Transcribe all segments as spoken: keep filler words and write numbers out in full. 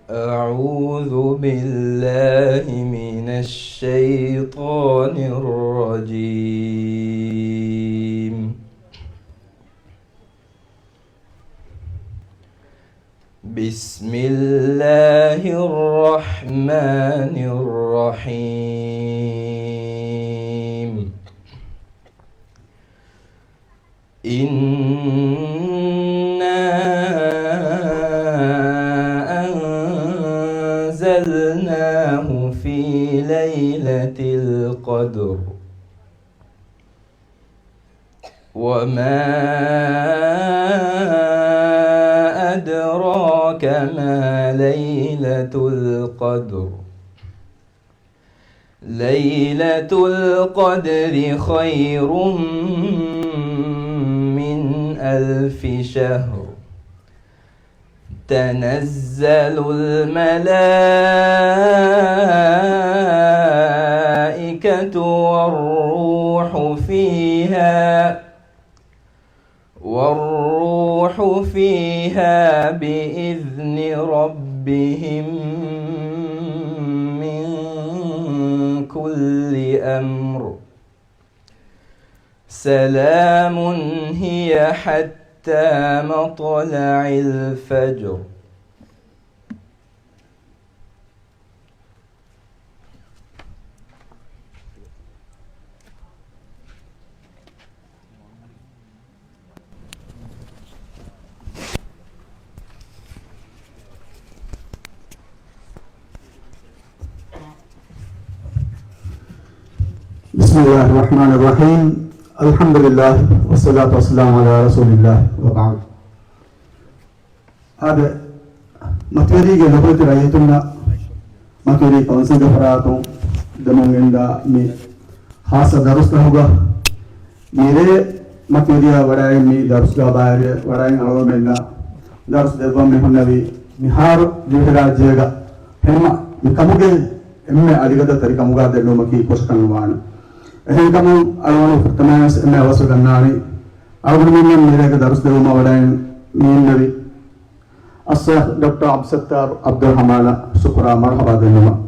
أعوذ بالله من الشيطان الرجيم. بسم الله الرحمن الرحيم. إنا أنزلناه في ليلة القدر. وما أدراك ما ليلة القدر. ليلة القدر خير من ألف شهر. تنزل الملائكة والروح فيها، والروح فيها بإذن ربهم من كل أمر. سلام هي حتى مطلع الفجر. بسم الله الرحمن الرحيم. الحمد لله والصلاة والسلام على رسول الله وبعد. އާދެ، މަތިވެރީގެ ލޮބުވެތި ރައްޔިތުންނަށް މަތިވެރީ ކައުންސިލްގެ ފަރާތުން ދެމުން ގެންދާ މި ޚާއްޞަ ދަރުސްގަހުގަ މިރޭ މަތިވެރިޔާ ވަޑައި މި ދަރުސްގަ ބައިވެރި ވަޑައި އަޅުގަނޑުމެންނަށް ދަރުސް ދެއްވަން މި ހުންނެވީ މިހާރު ދިވެހިރާއްޖޭގަ ހަމަ މި ކަމުގެ އެންމެ އަލިގަދަ ތަރިކަމުގަ ދެންނެވުމަކީ ކުށަކަށް ނުވާނެ. އެހެންކަމުން އަޅުގަނޑު ފުރަތަމަޔަށް އެންމެ އަވަސްވެ ގަންނާނީ އަޅުގަނޑުމެންނަށް މިރޭގެ ދަރުސް ދެއްވުމަށް ވަޑައި މި އިންނެވި އައްޝައިޚް ޑޮކްޓަރ ޢަބްދުއްސައްތާރު ޢަބްދުއްރަޙްމާނަށް ޝުކުރާ މަރުޙަބާ ދެންނުމަށް.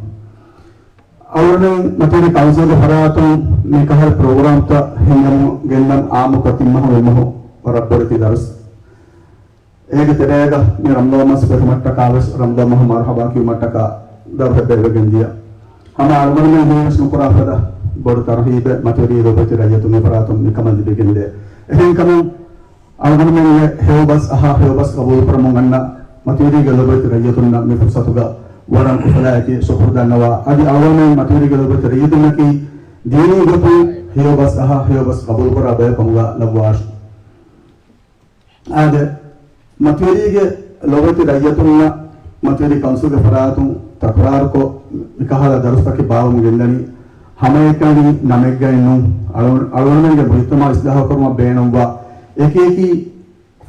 އަޅުގަނޑުމެން މަތިވެރި ކައުންސިލްގެ ފަރާތުން މިކަހަލަ ޕްރޮގްރާމްތައް ހިންގަމުން ގެންދަން އާއްމުކޮށް ތިން މަހު އެއްމަހު ވަރަށް ބޮޑެތި ދަރުސް. އޭގެ ތެރޭގަ މި ރަމަޟާން މަސް ފެށުމަށްޓަކާ ވެސް ރަމަޟާން މަހު މަރުޙަބާ ކިޔުމަށްޓަކާ ދަރުހެއް ބޭއްވެގެން ދިޔަ. ހަމަ އަޅުގަނޑުމެން ހީވެސް ނުކުރާ ފަދަ ބޮޑު ތަރުހީބެއް މަތިވެރި ލޮބުވެތި ރައްޔިތުންގެ ފަރާތުން މިކަމަށް ލިބިގެންދޭ. އެހެންކަމުން އަޅުގަނޑުމެންގެ ހެޔޮ ބަސް އަހާ ހެޔޮ ބަސް ގަބޫލުކުރަމުން އަންނަ މަތިވެރީގެ ލޮބުވެތި ރައްޔިތުންނަށް މި ފުރުސަތުގަ ވަރަށް އުފަލާއެކީ ޝުކުރު ދަންނަވާ. އަދި އަޅުގަނޑުމެން މަތިވެރީގެ ލޮބުވެތި ރައްޔިތުންނަކީ ދީނީ ގޮތުން ހެޔޮ ބަސް އަހާ ހެޔޮ ބަސް ގަބޫލުކުރާ ބަޔަކު ކަމުގަ ލައްވާށި. އާދެ، މަތިވެރީގެ ލޮބުވެތި ރައްޔިތުންނަށް މަތިވެރި ކައުންސިލްގެ ފަރާތުން ތަކުރާރުކޮށް، މިކަހަލަ ދަރުސްތަކެއް ބާވަމުން ގެންދަނީ، ހަމައެކަނި ނަމެއްގައި ނޫން، އަޅު-، އަޅުގަނޑުމެންގެ މުޖުތަމަޢު އިސްލާހު ކުރުމަށް ބޭނުންވާ އެކިއެކި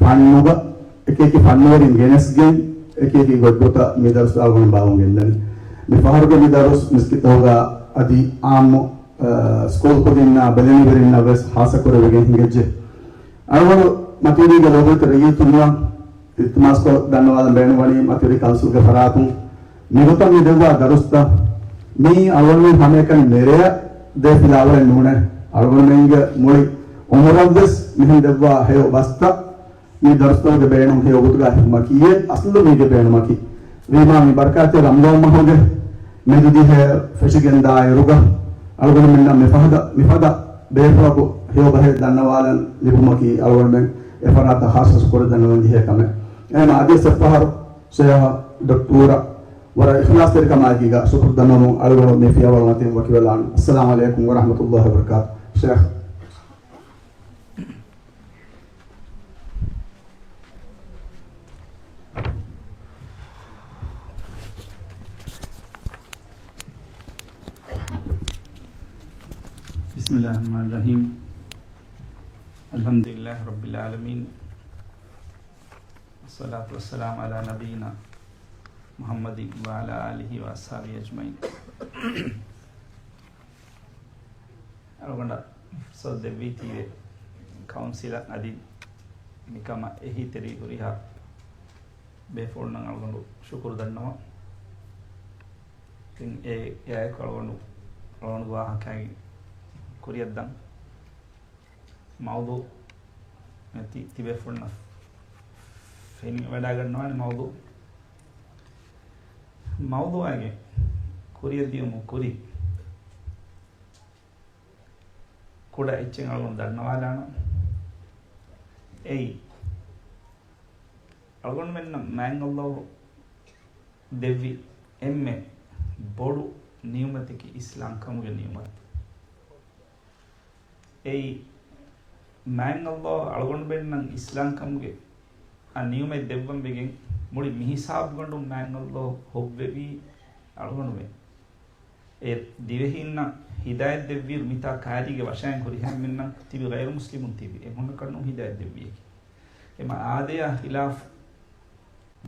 ފަންނުގަ، އެކިއެކި ފަންނުވެރިން ގެނެސްގެން، އެކިއެކި ގޮތްގޮތަށް މި ދަރުސް އަޅުގަނޑު ބާވަމުން ގެންދަނީ. މި ފަހަރުގެ މި ދަރުސް މިސްކިތްތަކުގަ އަދި އާއްމު، އަ، ސްކޫލް ކުދިންނާ ބެލެނިވެރިންނަށް ވެސް ޚާއްޞަ ކުރެވިގެން ހިނގައްޖެ. އަޅުގަނޑު މަތިވެރީގެ ލޮބުވެތި ރައްޔިތުންނަށް އިލްތިމާސްކޮށް ދަންނަވާލަން ބޭނުންވަނީ، މަތިވެރި ކައުންސިލްގެ ފަރާތުން މިގޮތަށް މި ދެއްވާ ދަރުސްތައް މީ އަޅުގަނޑުމެން ހަމައެކަނި މިރޭއަށް ދޭ ފިލާވަޅެއް ނޫނޭ. އަޅުގަނޑުމެންގެ މުޅި އުމުރަށްވެސް މިހެން ދެއްވާ ހެޔޮ ބަސްތައް މި ދަރުސްތަކުގެ ބޭނުން ހެޔޮ ގޮތުގަ ހިފުމަކީ އެ އަސްލު މީގެ ބޭނުމަކީ. ވީމާ މި ބަރަކާތްތެރި ރަމަޟާން މަހުގެ މެދުދިހަ ފެށިގެންދާއިރުގަ އަޅުގަނޑުމެންނަށް މިފަހަތަށް، މިފަދަ ބޭފުޅަކު ހެޔޮ ބަހެއް ދަންނަވާލަން ލިބުމަކީ އަޅުގަނޑުމެން އެ ފަރާތަށް ޚާއްޞަ ޝުކުރެއް ދަންނަވަން ޖެހޭ ކަމެއް. އެހެން އަދިވެސް އެއްފަހަރު ޝޭޚް ޑޮކްޓަރ ވަރަށް އިޚްލާޞްތެރިކަމާއެކީގަ ޝުކުރު ދަންނަވަމުން އަޅުގަނޑު މި ފިޔަވަޅު މަތިން ވަކިވެލާން. އައްސަލާމު ޢަލައިކުމް ވަރަޙްމަތުﷲި ވަބަރަކާތު. ޝޭޚް. بسم الله الرحمن الرحيم. الحمد لله رب العالمين. والصلاة والسلام على نبينا محمد وعلى آله وأصحابه أجمعين. އަޅުގަނޑަށް ފުރުސަތު ދެއްވީތީވެ ކައުންސިލަށް އަދި މިކަމަށް އެހީތެރި ހުރިހާ ބޭފުޅުންނަށް އަޅުގަނޑު ޝުކުރު ދަންނަވަން. ތިން އޭ އާއެކު އަޅުގަނޑު، އަޅުގަނޑު ވާހަކައިގެ ކުރިއަށްދަން. މައުޟޫ ތި-، ތިބޭފުޅުންނަށް ފެނިވަޑައިގަންނަވާނެ މައުޟޫ. މައުޟޫއާގެ ކުރިއަށް ދިޔުމު ކުރި ކުޑަ އެއްޗެއް އަޅުގަނޑު ދަންނަވާލާނަން. އެއީ، އަޅުގަނޑުމެންނަށް މާތް ﷲ ދެއްވި އެންމެ ބޮޑު ނިޢުމަތަކީ އިސްލާމް ކަމުގެ ނިޢުމަތު. އެއީ، މާތް ﷲ އަޅުގަނޑުމެންނަށް އިސްލާމް ކަމުގެ އަ ނިޢުމަތް ދެއްވަން ވެގެން މުޅި މިހިސާބުގަނޑުން މާތް ﷲ ހޮއްވެވީ އަޅުގަނޑުމެން. އެ ދިވެހީންނަށް ހިދާޔަތް ދެއްވިއިރު މިތާ ކާރީގެ ވަށައިން ހުރިހާ އެންމެންނަށް ތިބި ޣައިރު މުސްލިމުން ތިބި އެމީހުންނަކަށް ނޫން ހިދާޔަތް ދެއްވިޔަކީ. އެމަ އާދަޔާ ޚިލާފް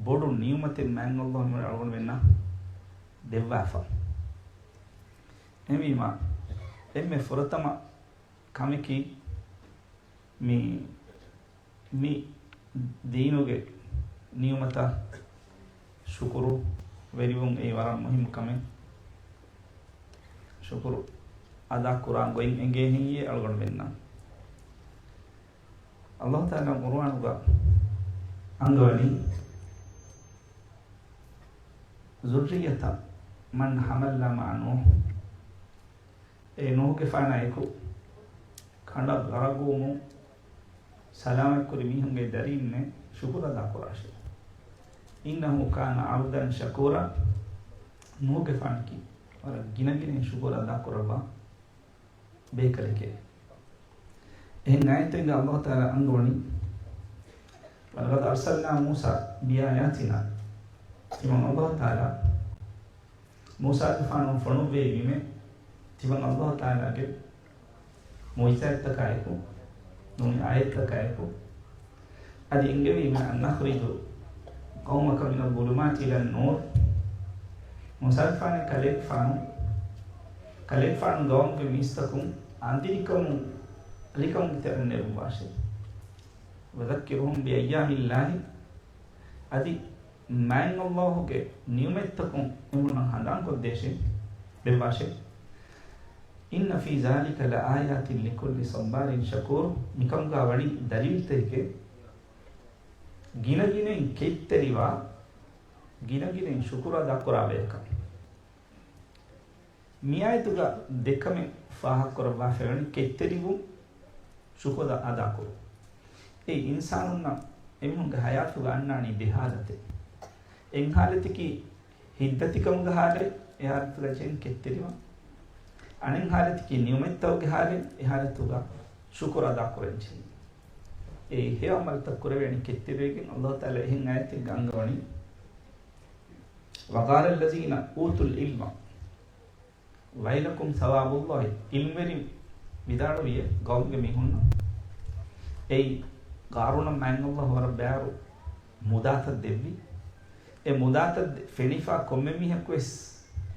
ބޮޑު ނިޢުމަތެއް މާތް ﷲ މި އަޅުގަނޑުމެންނަށް ދެއްވާފަ. އެހެންވީމާ، އެންމެ ފުރަތަމަ ކަމަކީ މި މި ދީނުގެ ނިޢުމަތަށް ޝުކުރު ވެރިވުން އެއީ ވަރަށް މުހިއްމު ކަމެއް. ޝުކުރު އަދާ ކުރާ ގޮތް އެނގޭ ހެއްޔޭ އަޅުގަނޑުމެންނަށް؟ ﷲ ތަޢާލާ ޤުރުއާނުގަ އަންގަވަނީ، ذُرِّيَّةَ مَنْ حَمَلْنَا مَعَ نُوحٍ. އޭ ނޫޙުގެފާނާއެކު ކަނޑަށް ޣަރަޤުވުމުން ސަލާމަތްކުރި މީހުންގެ ދަރީންނޭ ޝުކުރު އަދާކުރާށޭ. إِنَّهُ كَانَ عَبْدًا شَكُورًا. ނޫޙުގެފާނަކީ ވަރަށް ގިނަގިނައިން ޝުކުރު އަދާކުރައްވާ ބޭކަލެކޭ. އެހެން އާޔަތެއްގަ ﷲ ތަޢާލާ އަންގަވަނީ، وَلَقَدْ أَرْسَلْنَا مُوسَىٰ بِآيَاتِنَا. ތިމަން ﷲ ތަޢާލާ މޫސާގެފާނު ފޮނުއްވެވީމޭ، ތިމަން ﷲ ތަޢާލާގެ މުޢުޖިޒާތްތަކާއެކު، ނޫނީ އާޔަތްތަކާއެކު، އަދި އެންގެވީމޭ، أَنْ أَخْرِجْ قَوْمَكَ مِنَ الظُّلُمَاتِ إِلَى النُّورِ. މޫސާގެފާނު ކަލޭގެފާނު، ކަލޭގެފާނު ގައުމުގެ މީސްތަކުން އަނދިރިކަމުން އަލިކަމުގެ ތެރެއިން ނެރުއްވާށޭ. وَذَكِّرْهُمْ بِأَيَّامِ اللَّهِ. އަދި މާތް ﷲ ގެ ނިޢުމަތްތަކުން އެމީހުންނަށް ހަނދާންކޮށްދޭށޭ، ދެއްވާށޭ. إِنَّ فِي ذَٰلِكَ لَآيَاتٍ لِكُلِّ صَبَّارٍ شَكُورٍ. މިކަމުގަ ވަނީ ދަލީލުތަކެކޭ، ގިނަގިނައިން ކެތްތެރިވާ، ގިނަގިނައިން ޝުކުރު އަދާކުރާ ބަޔަކަށް. މިއާޔަތުގަ ދެކަމެއް ފާހަގަކުރައްވާފައިވަނީ، ކެތްތެރިވުން، ޝުކުރު އަދާކުރުން. އެ އިންސާނުންނަށް އެމީހުންގެ ޙަޔާތުގަ އަންނާނީ ދެ ޙާލަތެއް. އެއް ޙާލަތަކީ ހިތްދަތިކަމުގެ ޙާލަތް، އެ ޙާލަތުގަ ޖެހެން ކެތްތެރިވާ. އަނެއް ޙާލަތަކީ ނިޢުމަތްތަކުގެ ޙާލަތް، އެ ޙާލަތުގަ ޝުކުރު އަދާކުރަން ޖެހެން. އެ ހެޔޮ ޢަމަލުތައް ކުރެވޭނީ ކެތްތެރިވެގެން. ﷲ ތަޢާލާ އެހެން އާޔަތެއްގަ އަންގަވަނީ، وَقَالَ الَّذِينَ أُوتُوا الْعِلْمَ وَيْلَكُمْ ثَوَابُ اللَّهِ. ޢިލްމުވެރިން ވިދާޅުވިއޭ ގައުމުގެ މީހުންނަށް، އެއީ ޤާރޫނަށް މާތް ﷲ ވަރަށް ބައިވަރު މުދާތައް ދެއްވި. އެ މުދާތައް ދެ-، ފެނިފަ ކޮންމެ މީހަކުވެސް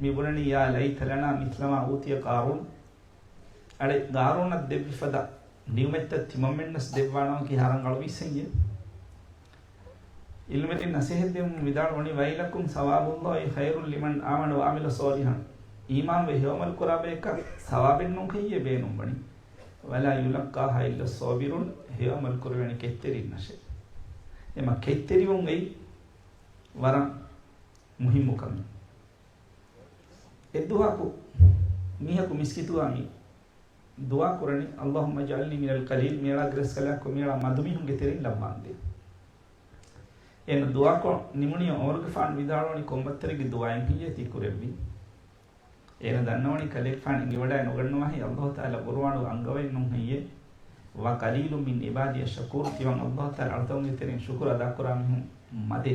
މި ބުނަނީ، يَا لَيْتَ لَنَا مِثْلَ مَا أُوتِيَ قَارُونُ. އަޅެ، ޤާރޫނަށް ދެއްވި ފަދަ ނިޢުމަތްތައް ތިމަންމެންނަސް ދެއްވާނަމަކީ ހަރަން އަޅުވީސެއްޔެ؟ ޢިލްމުވެރިން ނަޞޭޙަތް ދެމުން ވިދާޅުވަނީ، وَيْلَكُمْ ثَوَابُ اللَّهِ خَيْرٌ لِمَنْ آمَنَ وَعَمِلَ صَالِحًا. އީމާންވެ ހެޔޮޢަމަލު ކުރާ ބަޔަކަށް ސަވާބެއް ނޫންކައްޔޭ ބޭނުންވަނީ. وَلَا يُلَقَّاهَا إِلَّا الصَّابِرُونَ. ހެޔޮޢަމަލު ކުރެވޭނީ ކެތްތެރިންނަށޭ. އެމަ ކެތްތެރިވުން އެއީ ވަރަށް މުހިއްމު ކަމެއް. އެއްދުވަހަކު މީހަކު މިސްކިތުގަ މި ދުޢާ ކުރަނީ، اللَّهُمَّ اجْعَلْنِي مِنَ الْقَلِيلِ، މިއަޅާ ގްރޭސް ކަލާކޮ މިއަޅާ މަދުމީހުންގެ ތެރެއިން ލައްވާނދޭ. އޭނަ ދުޢާކޮށް ނިމުނިޔަ ޢުމަރުގެފާނު ވިދާޅުވަނީ، ކޮންބައްތަރެއްގެ ދުޢާއެއް ހެއްޔޭ ތި ކުރެއްވީ؟ އޭނަ ދަންނަވަނީ ކަލޭގެފާނު އެނގިވަޑައި ނުގަންނަވާހެން ﷲ ތަޢާލާ ޤުރުއާނުގަ އަންގަވައެއް ނޫން ހެއްޔޭ؟ وَقَلِيلٌ مِنْ عِبَادِيَ الشَّكُورُ. ތިމަން ﷲ ތަޢާލާ އަޅުތަކުންގެ ތެރެއިން ޝުކުރު އަދާކުރާ މީހުން މަދޭ.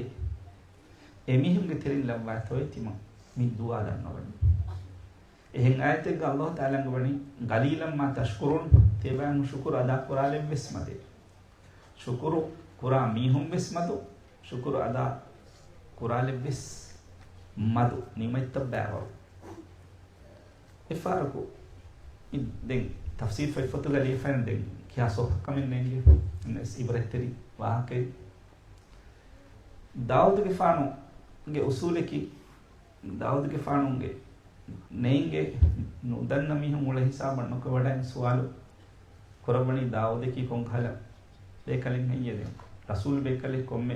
އެމީހުންގެ ތެރެއިން ލައްވާތޯއޭ ތިމަން މި ދުޢާ ދަންނަވަނީ. އެހެން އާޔަތެއްގަ ﷲ ތަޢާލާ އަންގަވަނީ، قَلِيلًا مَا تَشْكُرُونَ. ތިޔަބައިމީހުން ޝުކުރު އަދާކުރާލެއްވެސް މަދޭ. ޝުކުރު ކުރާ މީހުން ވެސް މަދު، ޝުކުރު އަދާ ކުރާލެއްވެސް މަދު، ނިޢުމަތްތައް ބައިވަރު. އެއްފަހަރަކު މި ދެން ތަފްސީރު ފޮތްފޮތުގަ ލިޔެފައިން ދެން ކިހާ ސޮއްހަކަމެއް ނޭނގެ، އިބްރަތްތެރި ވާހަކައެއް. ދާއޫދުގެފާނުގެ އުސޫލަކީ، ދާއޫދުގެފާނުގެ ނޭނގެ ނުދަންނަ މީހުން އުޅޭ ހިސާބަށް ނުކޮށް ވަޑައިން ސުވާލު ކުރައްވަނީ، ދާއޫދަކީ ކޮންކަހަލަ ބޭކަލެއް ހެއްޔޭ؟ ރަސޫލު ބޭކަލެއް ކޮންމެ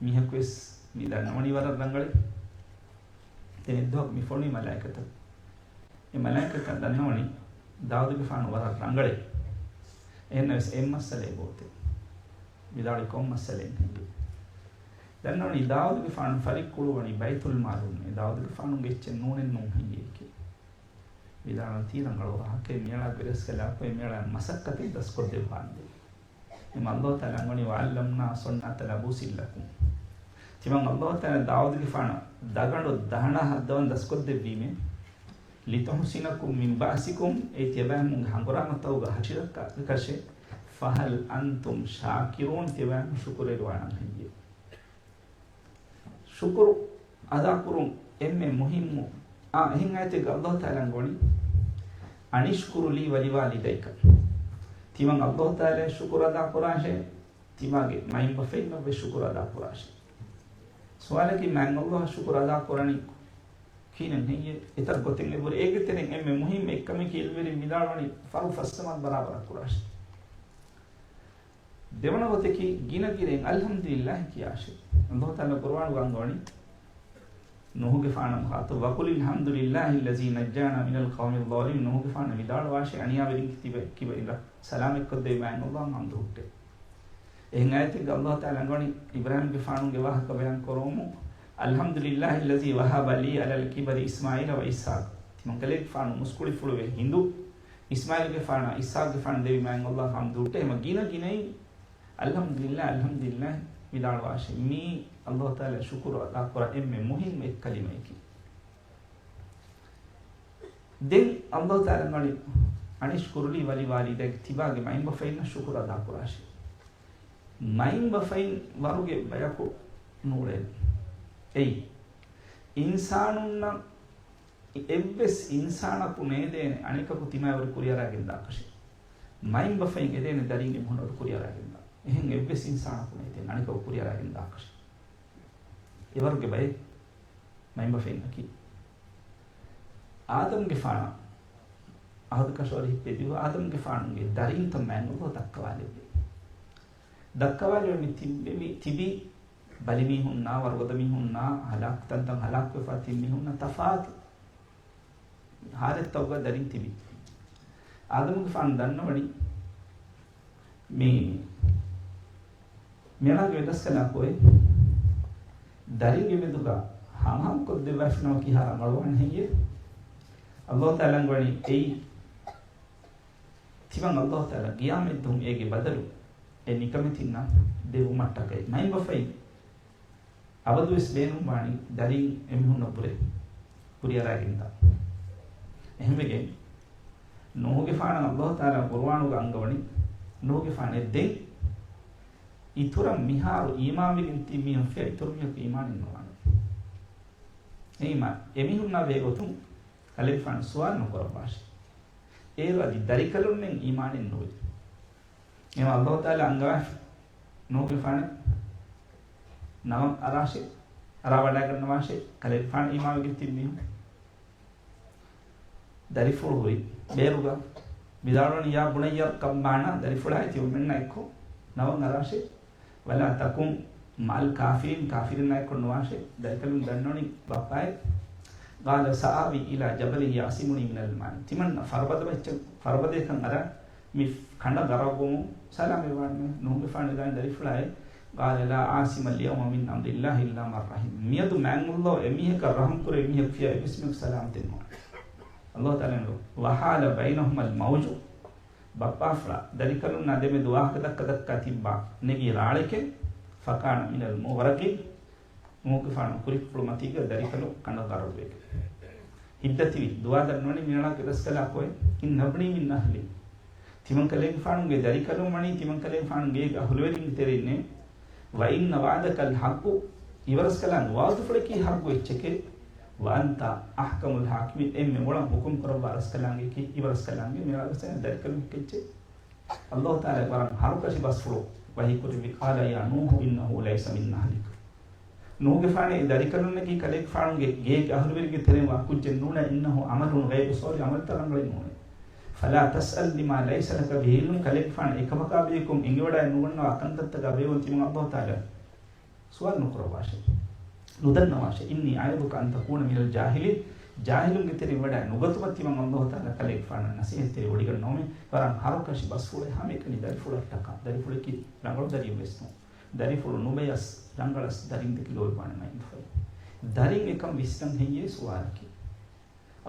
މީހަކުވެސް މި ދަންނަވަނީ ވަރަށް ރަނގަޅޭ. ދެން އެއްދުވަހަކު މި ފޮނުވި މަލާއިކަތަކު. އެ މަލާއިކަތައް ދަންނަވަނީ ދާއޫދުގެފާނު ވަރަށް ރަނގަޅޭ. އެހެންނަމަވެސް އެއް މައްސަލައެއް އޮތޭ. ވިދާޅުވި ކޮން މައްސަލައެއް ހެއްޔޭ؟ ދަންނަވަނީ ދާއޫދުގެފާނު ފަރިއްކުޅުވަނީ ބައިތުލްމާލުންނޭ. ދާއޫދުގެފާނުގެ އެއްޗެއް ނޫނެއްނޫން ހެއްޔޭކޭ؟ ވިދާޅުވަނީ ތީ ރަނގަޅު ވާހަކައެއް، މިއަޅާ ގެރަސްކަލާކޮ މިއަޅާ މަސައްކަތެއް ދަސްކޮށްދެއްވާނެ. އެމަ އައްލާހު ތަޢާލާ އަންގަވަނީ وعلمنا صنعة لبوس لكم. ތިމަން އައްލާހު ތަޢާލާ ދާއޫދުގެފާނަށް ދަގަނޑު ދަހަނާ ހައްދަވަން ދަސްކޮށްދެއްވީމޭ. لتحصنكم من بأسكم، އެ ތިޔަބައިމީހުންގެ ހަނގުރާމަތަކުގަ ހަށިރައްކާކަށެއް. فهل أنتم شاكرون، ތިޔަބައިމީހުން ޝުކުރުވެރިވާނަން ހެއްޔޭ؟ ޝުކުރު އަދާކުރުން އެންމެ މުހިއްމު. އާ، އެހެން އާޔަތެއްގަ އައްލާހު ތަޢާލާ އަންގަވަނީ، أن اشكر لي ولوالديك. ތިމަން އައްލާހު ތަޢާލާއަށް ޝުކުރު އަދާކުރާށޭ، ތިމާގެ މައިންބަފައިންނަށްވެސް ޝުކުރު އަދާކުރާށޭ. ސުވާލަކީ، މާތް އައްލާހަށް ޝުކުރު އަދާކުރަނީ ކިހިނެއް ހެއްޔޭ؟ އެތައް ގޮތެއް އެބުރި. އޭގެ ތެރެއިން އެންމެ މުހިއްމު އެއްކަމަކީ ޢިލްމުވެރިން ވިދާޅުވަނީ ފަރުޟު ފަސްނަމާދު ބަރާބަރަށް ކުރާށޭ. ދެވަނަ ގޮތަކީ، ގިނަ ގިނައިން އަލްޙަމްދުލިއްލާހި ކިޔާށޭ. އައްލާހު ތަޢާލާ ޤުރުއާނުގަ އަންގަވަނީ، ނޫޙުގެފާނަށް ޚިޠާބު، وقل الحمد لله الذي نجانا من القوم الظالمين. ނޫޙުގެފާނަށް ވިދާޅުވާށޭ، އަނިޔާވެރިންގެ ތިބެ-، ކިބައިން ސަލާމަތްކޮށްދެއްވި މާތް އައްލާހަށް ޙަމްދު ހުއްޓޭ. އެހެން އާޔަތެއްގަ އައްލާހު ތަޢާލާ އަންގަވަނީ، އިބްރާހީމްގެފާނުގެ ވާހަކަ ބަޔާން ކުރުމުން، الحمد لله الذي وهب لي على الكبر إسماعيل وإسحاق. ތިމަންކަލޭގެފާނު މުސްކުޅިފުޅުވެ ހިނދު އިސްމާޢީލްގެފާނަށް އިސްޙާޤްގެފާނު ދެއްވި މާތް އައްލާހަށް ޙަމްދު ހުއްޓޭ. އެމަ ގިނަ ގިނައިން އަލްޙަމްދުލިއްލާހި، އަލްޙަމްދުލިއްލާހި ވިދާޅުވާށޭ. މީ އައްލާހު ތަޢާލާ ޝުކުރު އަދާކުރާ އެންމެ މުހިއްމު އެއް ކަލިމައަކީ. ދެން އައްލާހު ތަޢާލާ އަންގަވަނީ، أن اشكر لي ولوالديك، ތިބާގެ މައިންބަފައިންނަށް ޝުކުރު އަދާކުރާށޭ. މައިންބަފައިން ވަރުގެ ބަޔަކު ނޫޅޭ. އެއީ، އިންސާނުންނަށް އެއްވެސް އިންސާނަކު ނޭދޭނެ އަނެކަކު ތިމާވެރި ކުރިއަރާގެން ދާކަށެއް. މައިންބަފައިން އެދޭނެ ދަރިން އެމީހުންނަށް ކުރިއަރާގެން ދާ. އެހެން އެއްވެސް އިންސާނަކު ނޭދޭނެ އަނެކަކު ކުރިއަރާގެން ދާކަށެއް. އެވަރުގެ ބައެއް މައިންބަފައިންނަކީ. އާދަމްގެފާނަށް އަހަދު ކަށަވަރު ހިއްޕެވި އާދަމްގެފާނުގެ ދަރިންތައް މާތް އައްލާހު ދައްކަވާލެއްވި. ދައްކަވާލެވެމި ތިއްބެވި، ތިބި ބަލިމީހުންނާ، ވަރުގަދަ މީހުންނާ، ހަލާކު ތަންތަން ހަލާކުވެފާ ތިބި މީހުންނާ ތަފާތު ހާލަތްތަކުގަ ދަރިން ތިބި. އާދަމުގެފާނު ދަންނަވަނީ މި މިއަޅާގެ ވެރިރަސްކަލާކޮއެ ދަރިންގެ މެދުގަ ހަމަހަމަކޮށްދެއްވާފިނަމަ ކިހާ ރަނގަޅުވާނެ ހެއްޔޭ؟ އައްލާހު ތަޢާލާ އަންގަވަނީ އެއީ ތިމަން އައްލާހު ތަޢާލާ ގިޔާމަތްދުވަހު އޭގެ ބަދަލު އެ ނިކަމެތިންނަށް ދެއްވުމަށްޓަކައި. މައިންބަފައިން އަބަދުވެސް ބޭނުންވާނީ ދަރިން އެމީހުންނަށްވުރެ ކުރިއަރާގެންދާ. އެހެންވެގެން ނޫޙުގެފާނަށް އައްލާހު ތަޢާލާ ޤުރުއާނުގަ އަންގަވަނީ، ނޫޙުގެފާނޭ ދެން އިތުރަށް މިހާރު އީމާންވެގެން ތިބި މީހުން ފިޔަ އިތުރު މީހަކު އީމާނެއް ނުވާނެ. އެއީމާ އެމީހުންނާ ބެހޭގޮތުން ކަލޭގެފާނު ސުވާލު ނުކުރައްވާށި. އޭރު އަދި ދަރިކަލުންނެއް އީމާނެއް ނުވޭ. އެމަ އައްލާހު ތަޢާލާ އަންގަވާފި ނޫޙުގެފާނެ ނަމަ އަރާށޭ، އަރާ ވަޑައިގަންނަވާށޭ، ކަލޭގެފާނު އީމާންވެގެން ތިބި މީހުން. ދަރިފުޅު ހުރި ބޭރުގަ ވިދާޅުވަނީ، يا بني اركب معنا، ދަރިފުޅާއި ތިޔަމެންނާ އެއްކޮށް ނަމަ އަރާށޭ، ولا تكن مع الكافرين، ކާފިރިންނާ އެއްކޮށް ނުވާށޭ. ދަރިކަލުން ދަންނަވަނީ ބައްޕާއޭ. قال سآوي إلى جبل يعصمني من الماء. ތިމަން ފަރުބަދަ މައްޗަށް، ފަރުބަދަޔަކަށް އަރާ މި ކަނޑަށް ޣަރަޤުވުމުން ސަލާމަތްވާނެ. ނޫޙުގެފާނު ވިދާޅުވަނީ ދަރިފުޅާއޭ، قال لا عاصم اليوم من أمر الله إلا من رحم. މިއަދު މާތް އައްލާހު އެމީހަކަށް ރަޙުމް ކުރެއްވި މީހަކު ފިޔަ އެއްވެސް މީހަކު ސަލާމަތެއް ނުވާނެ. އައްލާހު ތަޢާލާ، وحال بينهما الموج، ބައްޕާފުޅާ ދަރިކަލުންނާ ދެމެދު ވާހަކަ ދައްކަ ދައްކާ ތިއްބާ ނެގި ރާޅެކޭ، فكان من المغرقين، ނޫޙުގެފާނު ކުރިފުޅު މަތީގަ ދަރިކަލު ކަނޑަށް ޣަރަޤުވެގެން. ހިތްދަތިވި ދުޢާ ދަންނަވަނީ މިއަޅާގެ ވެރިރަސްކަލާކޮއެ، إن ابني من أهلي. ތިމަންކަލޭގެފާނުގެ ދަރިކަލުން ވަނީ ތިމަންކަލޭގެފާނުގެ އަހުލުވެރިންގެ ތެރެއިންނޭ. وإن وعدك الحق، އިވަރަސްކަލާނގެ ވަޢުދުފުޅަކީ ޙައްޤު އެއްޗެކޭ. وأنت أحكم الحاكمين، އެންމެ މޮޅަށް ޙުކުމް ކުރައްވާ ރަސްކަލާނގެކީ، އިވަރަސްކަލާނގެ މިއަޅާގެ ދަރިކަލުން ކެއްޗެއް. އައްލާހު ތަޢާލާ ވަރަށް ހަރުކަށި ބަސްފުޅު ވަޙީ ކުރެއްވި، قال يا نوح إنه ليس من أهلك. ނޫހުގެފާނޭ ދަރިކަލުންނަކީ ކަލޭގެފާނުގެ ގޭގެ އަހުލުވެރިންގެ ތެރެއިން ވާ ކުއްޖެއް ނޫނޭ، إنه عمل غير صالح، ޢަމަލުތައް ރަނގަޅެއް ނޫނޭ. فلا تسأل لما ليس لك به علم، ކަލޭގެފާނު އެކަމަކާ ބެހޭ ކޮން އެނގިވަޑައެއް ނުގަންނަވާ ކަންތައްތަކާ ބެހޭ ގޮތުން ތިމަން ﷲ ތަޢާލާ ސުވާލު ނުކުރައްވާށޭ. ނުދަންނަވާށޭ. إني أعظك أن تكون من الجاهلين، ޖާހިލުންގެ ތެރެއިން ވަޑައެއް ނުގަތުމަށް ތިމަން ﷲ ތަޢާލާ ކަލޭގެފާނަށް ނަޞޭޙަތްތެރި ވޮޑިގަންނަވަމޭ. ވަރަށް ހަރުކަށި ބަސްފުޅެއް ހަމައެކަނި ދަރިފުޅަށްޓަކާ. ދަރިފުޅަކީ ރަނގަޅު ދަރިއެއް ވެސް ނޫން. ދަރިފުޅު ނުބަޔަސް ރަނގަޅަސް ދަރިން ދެކި ލޯބިވާނެ މައިންބަފައިން. ދަރިން އެކަން ވިސްނަން ހެއްޔޭ ސުވާލަކީ.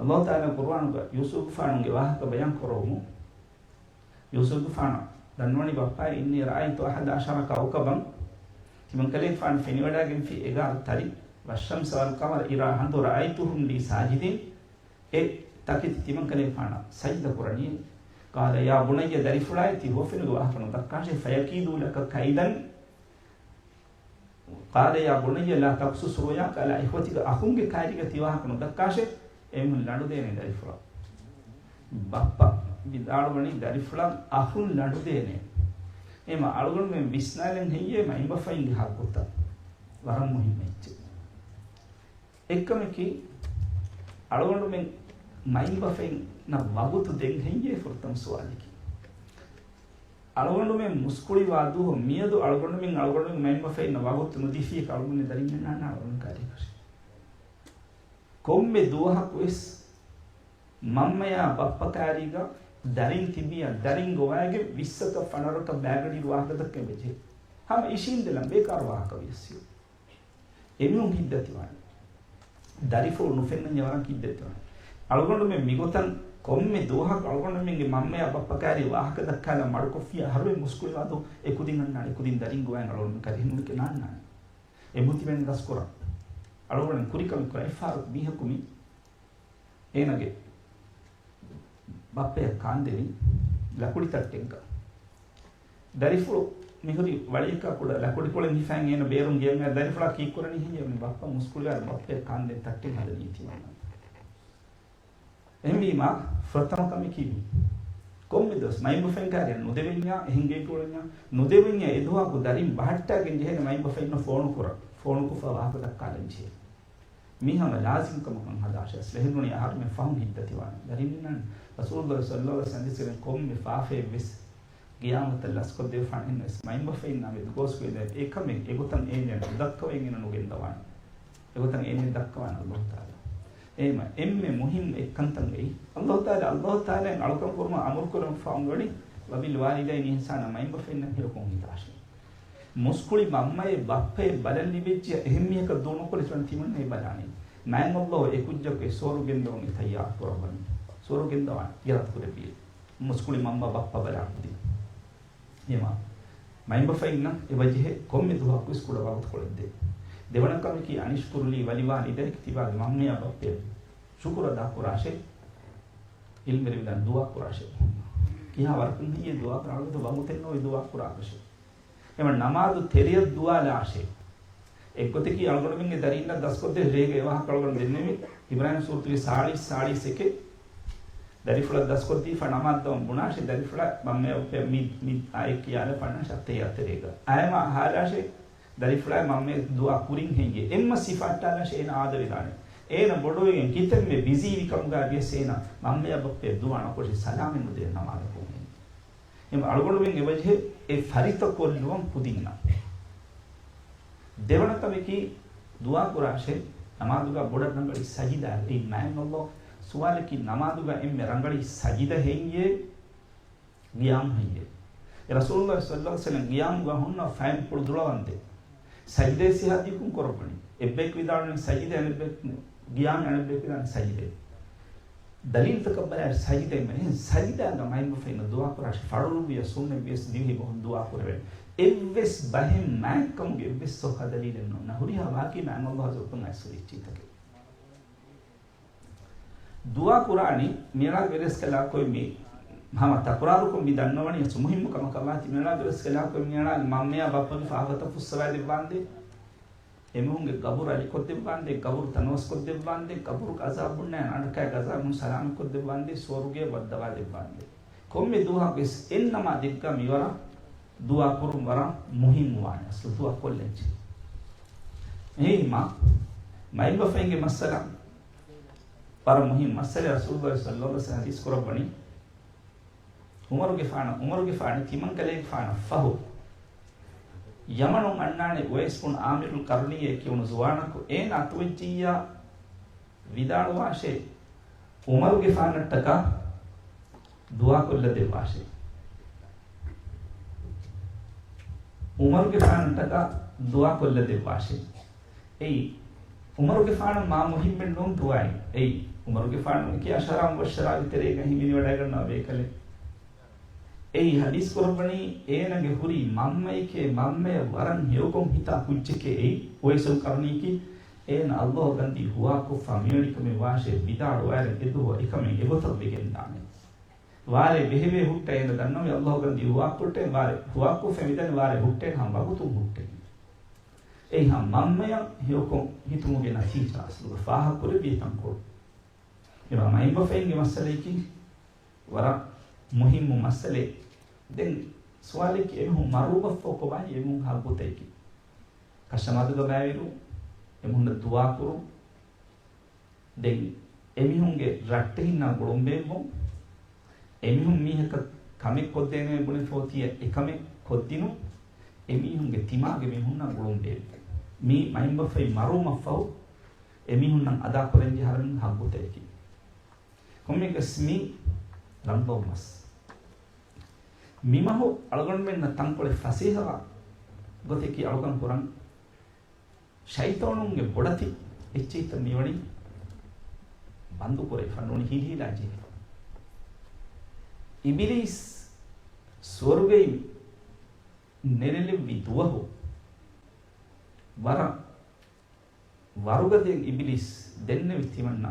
ﷲ ތަޢާލާ ޤުރުއާނުގަ ޔޫސުފުގެފާނުގެ ވާހަކަ ބަޔާން ކުރައްވަމުން. ޔޫސުފުގެފާނަށް ދަންނަވަނީ ބައްޕާ، إني رأيت أحد عشر كوكبا، ތިމަން ކަލޭގެފާނު ފެނިވަޑައިގެންފި އެގާރަ ތަރި، والشمس والقمر إذا، ހަނދު، رأيتهم لي ساجدين، އެ ތަކެތި ތިމަން ކަލޭގެފާނަށް ސަޖިދަ ކުރަނީ. قال يا بني، ދަރިފުޅާއޭ، ތި ހުވަފެނުގެ ވާހަކަ ނުދައްކާށޭ، فيكيدوا لك كيدا، قال يا بني لا تقصص رؤياك على إخوتك، އަޚުންގެ ކައިރީގަ ތި ވާހަކަ ނުދައްކާށޭ، އެމީހުން ލަނޑުދޭނެ ދަރިފުޅަށް. ބައްޕަ ވިދާޅުވަނީ ދަރިފުޅަށް އަޚުން ލަނޑުދޭނެ. އެމަ އަޅުގަނޑުމެން ވިސްނާލަން ހެއްޔޭ މައިންބަފައިންގެ ހައްގުތައް؟ ވަރަށް މުހިއްމު އެއްޗެއް. އެއްކަމަކީ، އަޅުގަނޑުމެން މައިންބަފައިންނަށް ވަގުތު ދޭން ހެއްޔޭ ފުރަތަމަ ސުވާލަކީ. އަޅުގަނޑުމެން މުސްކުޅިވާ ދުވަހު މިއަދު އަޅުގަނޑުމެން އަޅުގަނޑުމެން މައިންބަފައިންނަށް ވަގުތު ނުދީފިއްޔާ އަޅުގަނޑުމެން ދަރިން އަންނާނެ އަޅުގަނޑު ކާރިކަށެއް. ކޮންމެ ދުވަހަކުވެސް މަންމަޔާ ބައްޕަ ކާރީގަ ދަރިން ތިބިޔާ ދަރިން ގޮވައިގެން ވިއްސަކަށް ފަނަރަކަށް ބައިގަޑިއިރު ވާހަކަ ދައްކަން ވެއްޖެ. ހަމަ އިށީނދެލަން ބޭކާރު ވާހަކަ ވިޔަސް. އެމީހުން ހިތްދަތިވާނެ. ދަރިފުޅު ނުފެންނަންޏާ ވަރަށް ހިތްދަތިވާނެ. އަޅުގަނޑުމެން މިގޮތަށް ކޮންމެ ދުވަހަކު އަޅުގަނޑުމެންގެ މަންމަޔާ ބައްޕަ ކާރީ ވާހަކަ ދައްކާލާ މަޑުކޮށްފިޔާ އަހަރުމެން މުސްކުޅިވާ ދުވަހު އެކުދިން އަންނާނެ، އެކުދިން ދަރިން ގޮވައިގެން އަޅުގަނޑުމެން ކަރިހެނުން ނާންނާނެ. އެ މުތިމެން ދަސްކުރަން. އަޅުގަނޑު ކުރިކަމެއް ކުރަން. އެއްފަހަރަކު މީހަކު މި އޭނަގެ ބައްޕަޔަށް ކާންދެވި ލަކުޑި ތައްޓެއްގަ. ދަރިފުޅު މިހުރި ވަޅިއަކާ ކުޑަ ލަކުޑިކޮޅެއް ހިފައިން އޭނަ ބޭރުން ގެޔަށް އައި ދަރިފުޅާ ކީއްކުރަނީ ހެއްޔޭ؟ މި ބައްޕަ މުސްކުޅިވާ ބައްޕަޔަށް ކާންދެން ތައްޓެއް ހަދަނީ ތިމަންނަ. އެހެންވީމާ، ފުރަތަމަ ކަމަކީ މި. ކޮންމެ ދުވަސް މައިންބަފައިން ކާރިއަށް ނުދެވެންޏާ، އެހެން ގެއްލުވެންޏާ، ނުދެވެންޏާ އެ ދުވަހަކު ދަރިން ބަހައްޓާގެން ޖެހޭނެ މައިންބަފައިންނަށް ފޯނު ކުރަން. ފޯނުކޮށްފަ ވާހަކަ ދައްކާލަން ޖެހޭ. މީ ހަމަ ލާޒިމް ކަމަކަށް ހަދާށޭ. އަސްލު އެހެންނޫނީ އަހަރުމެން ފަހުން ހިތްދަތިވާނެ. ދަރިންނަށް ރަސޫލުﷲ ޞައްލަﷲ ޢަލައިހި ވަސައްލަމް ކޮންމެ ފާފައެއް ވެސް ގިޔާމަތަށް ލަސްކޮށްދެވިފާނެ. އެހެންނަމަވެސް މައިންބަފައިންނާ މެދު ގޯސްކޮށް އެ ކަމެއް އެގޮތަށް އޭނައަށް ނުދައްކަވައިގެން ނުގެންދަވާނެ. އެގޮތަށް އޭނައަށް ދައްކަވާނެ ﷲ ތަޢާލާ. އެހެންވީމަ އެންމެ މުހިންމު އެއްކަންތައް އެއީ. ﷲ ތަޢާލާ، ﷲ ތަޢާލާއަށް އަޅުކަން ކުރުމަށް އަމުރު ކުރަން ފަހުން ވަނީ، وبالوالدين إحسانا، މައިންބަފައިންނަށް ހެޔޮކޮށް ހިތާށޭ. މުސްކުޅި މަންމައެއް ބައްޕައެއް ބަލަން ލިބިއްޖެ އެހެން މީހަކަށް ދޫ ނުކޮށްލި ތިމަން ތިމަންނަ ބަލާނީ. މާތް ﷲ އެ ކުއްޖަކު އެ ސުވަރުގެ ގެންދަވަން ތައްޔާރު ކުރައްވަނީ. ސުވަރުގެ ގެންދަވާނެ އިރާދަ ކުރެއްވިއްޔާ. މުސްކުޅި މަންމަ ބައްޕަ ބަލާ ކުދިން. އެހެންވީމަ މައިންބަފައިންނަށް އެބަޖެހޭ ކޮންމެ ދުވަހަކުވެސް ކުޑަ ވަގުތުކޮޅެއް ދޭން. ދެވަނަ ކަމަކީ، أن اشكر لوالديك، ތިބާގެ މަންމަޔާ ބައްޕަޔަށް ޝުކުރު އަދާ ކުރާށޭ. ޢިލްމުވެރިން ވިދާޅުވި ދުޢާ ކުރާށޭ. ކިހާ ވަރަކުން ހެއްޔޭ ދުޢާ ކުރާ؟ އަޅުގަނޑު ވަގުތެއް ނޯވި ދުޢާ ކުރާކަށެއް. އެމަ ނަމާދު ތެރެއަށް ދުޢާލާށޭ. އެއްގޮތަކީ އަޅުގަނޑުމެންގެ ދަރީންނަށް ދަސްކޮށްދޭ ރޭގަ އެވާހަކަ އަޅުގަނޑު ދެންނެވި އިބްރާހީމް ސޫރަތުގެ ސާޅީސް ސާޅީސް އެކެއް. ދަރިފުޅަށް ދަސްކޮށްދީފަ ނަމާދު ދަވަން ބުނާށޭ، ދަރިފުޅާ މަންމަޔާ ބައްޕަޔާ މި، މި އާޔަތް ކިޔާލަ ފަންނާށޭ އަތްތަހިއްޔާތު ތެރޭގަ. އައިމަ އަހާލާށޭ، ދަރިފުޅާ މަންމަޔަށް ދުޢާ ކުރިން ހެއްޔޭ؟ އެންމެ ސިފަ އައްޓާލާށޭ އޭނަ އާދަވެދާނެ. އޭނަ ބޮޑުވެގެން ކިތަންމެ ބިޒީވި ކަމުގަ ވިޔަސް އޭނަ މަންމަޔާ ބައްޕަޔަށް ދުޢާ ނުކޮށި ސަލާމެއް ނުދޭ ނަމާދަކުން. އެހެން އަޅުގަނޑުމެން އެބަޖެހޭ އެ ފަރިތަކޮށްލުވަން ކުދިންނަށް. ދެވަނަ ކަމަކީ، ދުޢާ ކުރާށޭ، ނަމާދުގަ ބޮޑަށް ރަނގަޅީ ސަޖިދާ. އެއީ މާތް ﷲ ސުވާލަކީ، ނަމާދުގަ އެންމެ ރަނގަޅީ ސަޖިދަ ހެއްޔޭ؟ ގިޔާމް ހެއްޔޭ؟ އެ ރަސޫލުﷲ ޞައްލަﷲ ޢަލައިހި ވަސައްލަމް ގިޔާމްގަ ހުންނަ ފައިން ޕުޅު ދުޅަވަންދެން. ސަޖިދައެއް ސިހާދީކުން ކުރައްވަނީ. އެއްބަޔަކު ވިދާޅުވަނީ ސަޖިދަ، އަނެއްބަޔަކު ގިޔާމް، އަނެއްބަޔަކު ވިދާޅުވަނީ ސަޖިދަ. ދަލީލުތަކަށް ބަލާއިރު ސަޖިދައެއް މެހެން ސަޖިދާގަ މައިންބަފައިންނަށް ދުޢާ ކުރާށި ފަރުޟު ވިޔަސް ސުންނަތް ވިޔަސް ދިވެހި ބަހުން ދުޢާ ކުރެވޭނެ. އެއްވެސް ބަހެއް މާތްކަމުގެ އެއްވެސް ސޮއްހަ ދަލީލެއް ނޯ. ނަހުރިހާ ވާކީ މާތް ﷲ ޙަޟްރަތުން އައިސް ހުރި އެއްޗިތަކެއް. ދުޢާ ކުރާނީ މިއަޅާގެ ވެރިޔަސް ކަލާކޮއެ މި ހަމަ ތަކުރާރުކޮށް މި ދަންނަވަނީ އަސް މުހިއްމު ކަމަކަށް ވާތީ މިއަޅާގެ ވެރިޔަސް ކަލާކޮއެ މިއަޅާގެ މަންމަޔާ ބައްޕަގެ ފާފަތައް ފުއްސަވާދެއްވާނދޭ. އެމީހުންގެ ގަބުރު އަލިކޮށްދެއްވާނދޭ، ގަބުރު ތަނަވަސްކޮށްދެއްވާނދޭ، ގަބުރު ޢަޒާބުންނާ އަނޑަކާ ޢަޒާބުން ސަލާމަތްކޮށްދެއްވާނދޭ، ސުވަރުގެ ވައްދަވާދެއްވާނދޭ. ކޮންމެ ދުވަހަކުވެސް އެއްނަމާ ދެއްގަ މިވަރަށް ދުޢާ ކުރުން ވަރަށް މުހިއްމުވާނެ. އަސްލު ދުޢާ ކޮށްލަންޖެހޭ. އެހީމާ، މައިންބަފައިންގެ މައްސަލަ، ވަރަށް މުހިންމު މައްސަލަ. ރަސޫލުﷲ ޞައްލަﷲ ޢަލައިހި ވަސައްލަމަ ޙަދީޘް ކުރައްވަނީ، ޢުމަރުގެފާނަށް، ޢުމަރުގެފާނު ތިމަންކަލޭގެފާނަށް ފަހު، ޔަމަނުން އަންނާނެ އުވައިސް ބުން ޢާމިރުލް ޤަރުނީއޭ ކިޔުނު ޒުވާނަކު، އޭނާ އަތުވެއްޖިއްޔާ ވިދާޅުވާށޭ، ޢުމަރުގެފާނަށްޓަކާ ދުޢާކޮށްލަދެއްވާށޭ. ޢުމަރުގެފާނަށްޓަކާ ދުޢާކޮށްލަދެއްވާށޭ. އެއީ، ޢުމަރުގެފާނަށް މާ މުހިއްމެއް ނޫން ދުޢާއެއް. އެއީ، ޢުމަރުގެފާނު އެކި ޢަޝަރާ މުބައްޝަރާގެ ތެރޭގަ ހިމެނިވަޑައިގަންނަވާ ބޭކަލެއް. އެއީ، ޙަދީޘް ކުރައްވަނީ، އޭނަގެ ހުރީ މަންމައެކޭ، މަންމަޔަށް ވަރަށް ހެޔޮކޮށް ހިތާ ކުއްޖެކޭ އެއީ، އުވައިސުލް ޤަރުނީއަކީ، އޭނަ ﷲ ގަންދީ ހުވާކޮށްފަ މިވެނިކަމެއް ވާށޭ، ވިދާޅުވާއިރު އެދުވަހު އެކަމެއް އެގޮތަށް ވެގެންދާނެ. ވާރޭ ބެހެވޭ ހުއްޓަ އޭނަ ދަންނަވަނީ ﷲ ގަންދީ ހުވާކޮށްޓޭ، ވާރޭ ހުވާކޮށްފަ މިދަނީ ވާރޭ ހުއްޓޭނެ ހަމަ ވަގުތުން ހުއްޓޭ. އެއީ ހަމަ މަންމަޔަށް ހެޔޮކޮށް ހިތުމުގެ ނަތީޖާ އަސްލުގަ ފާހަގަކުރެއްވި ތަންކޮޅު. އެމާ މައިންބަފައިންގެ މައްސަލައަކީ ވަރަށް މުހިއްމު މައްސަލައެއް. ދެން ސުވާލެއް، އެމީހުން މަރުވުމަށްފަހު ކޮބާހޭ އެމީހުން ހައްގުތަކީ؟ ކަށަމަދުގަ ބައިވެރިވުން، އެމީހުންނަށް ދުޢާކުރުން. ދެން އެމީހުންގެ ރައްޓެހިންނާ ގުޅުން ބޭއްވުން. އެމީހުން މީހަކަށް ކަމެއް ކޮށްދޭނެ ބުނެފަ އޮތިއްޔާ އެކަމެއް ކޮށްދިނުން. އެމީހުންގެ ތިމާގެ މީހުންނާ ގުޅުން ބޭއްވުން. މީ މައިންބަފައިން މަރުވުމަށްފަހު އެމީހުންނަށް އަދާކުރަންޖެހޭ ހަރަމީން ހައްގުތަކަކީ. ކޮންމެއަކަސް މީ ރަނގަޅު މަސް. މިމަހު އަޅުގަނޑުމެންނަށް ތަންކޮޅެއް ފަސޭހަވާ ގޮތަކީ އަޅުކަން ކުރަން. ޝައިޠާނުންގެ ބޮޑަތި އެއްޗެހިތައް މިވަނީ ބަންދުކުރެވިފަ، ނޫނީ ހިލްހިލާ ޖެހިފަ. އިބިލީސް ސުވަރުގެއިން ނެރެލެއްވި ދުވަހު ވަރަށް ވަރުގަދައިން އިބިލީސް ދެންނެވި ތިމަންނަ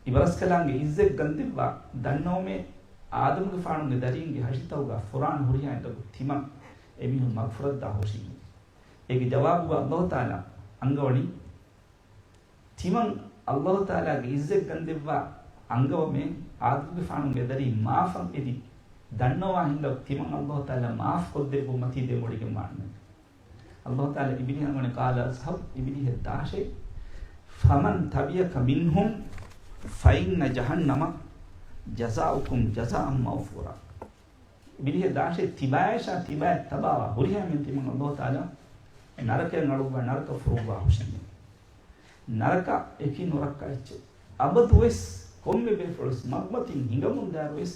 އިބަރަސްކަލާނގެ އިއްޒަތް ގަންދެއްވާ ދަންނަވަމޭ، އާދަމުގެފާނުގެ ދަރީންގެ ހަށިތައުގަ ފުރާނަ ހުރިހާ އެނދަކު ތިމަން އެމީހުން މަގުފުރައްދާ ހުށީމޭ. އޭގެ ޖަވާބުގަ ﷲ ތަޢާލާ އަންގަވަނީ، ތިމަން ﷲ ތަޢާލާގެ އިއްޒަތް ގަންދެއްވާ އަންގަވަމޭ، އާދަމުގެފާނުގެ ދަރީން މާފަށް އެދި ދަންނަވާ ހިނދަކު ތިމަން ﷲ ތަޢާލާ މާފް ކޮށްދެއްވުމަތީ ދެމޮޅިގެން ވާނެ. ﷲ ތަޢާލާ އިބިލީހަށް ވަނީ، قَالَ اذْهَبْ، އިބިލީހެއް ދާށޭ، فَمَنْ تَبِعَكَ مِنْهُمْ فَإِنَّ جَهَنَّمَ جَزَاؤُكُمْ جَزَاءً مَوْفُورًا. އިބިލީހެއް ދާށޭ، ތިބާޔަށާ ތިބާޔަށް ތަބާވާ ހުރިހާ މީހުން ތިމަން ﷲ ތަޢާލާ ނަރަކަޔަށް އަޅުއްވާ، ނަރަކަ ފުރުއްވާ ހުށެން. ނަރަކަ އެކި ނުރައްކާ އެއްޗެއް. އަބަދުވެސް ކޮންމެ ބޭފުޅުވެސް މަގުމަތިން ހިނގަމުން ދާއިރުވެސް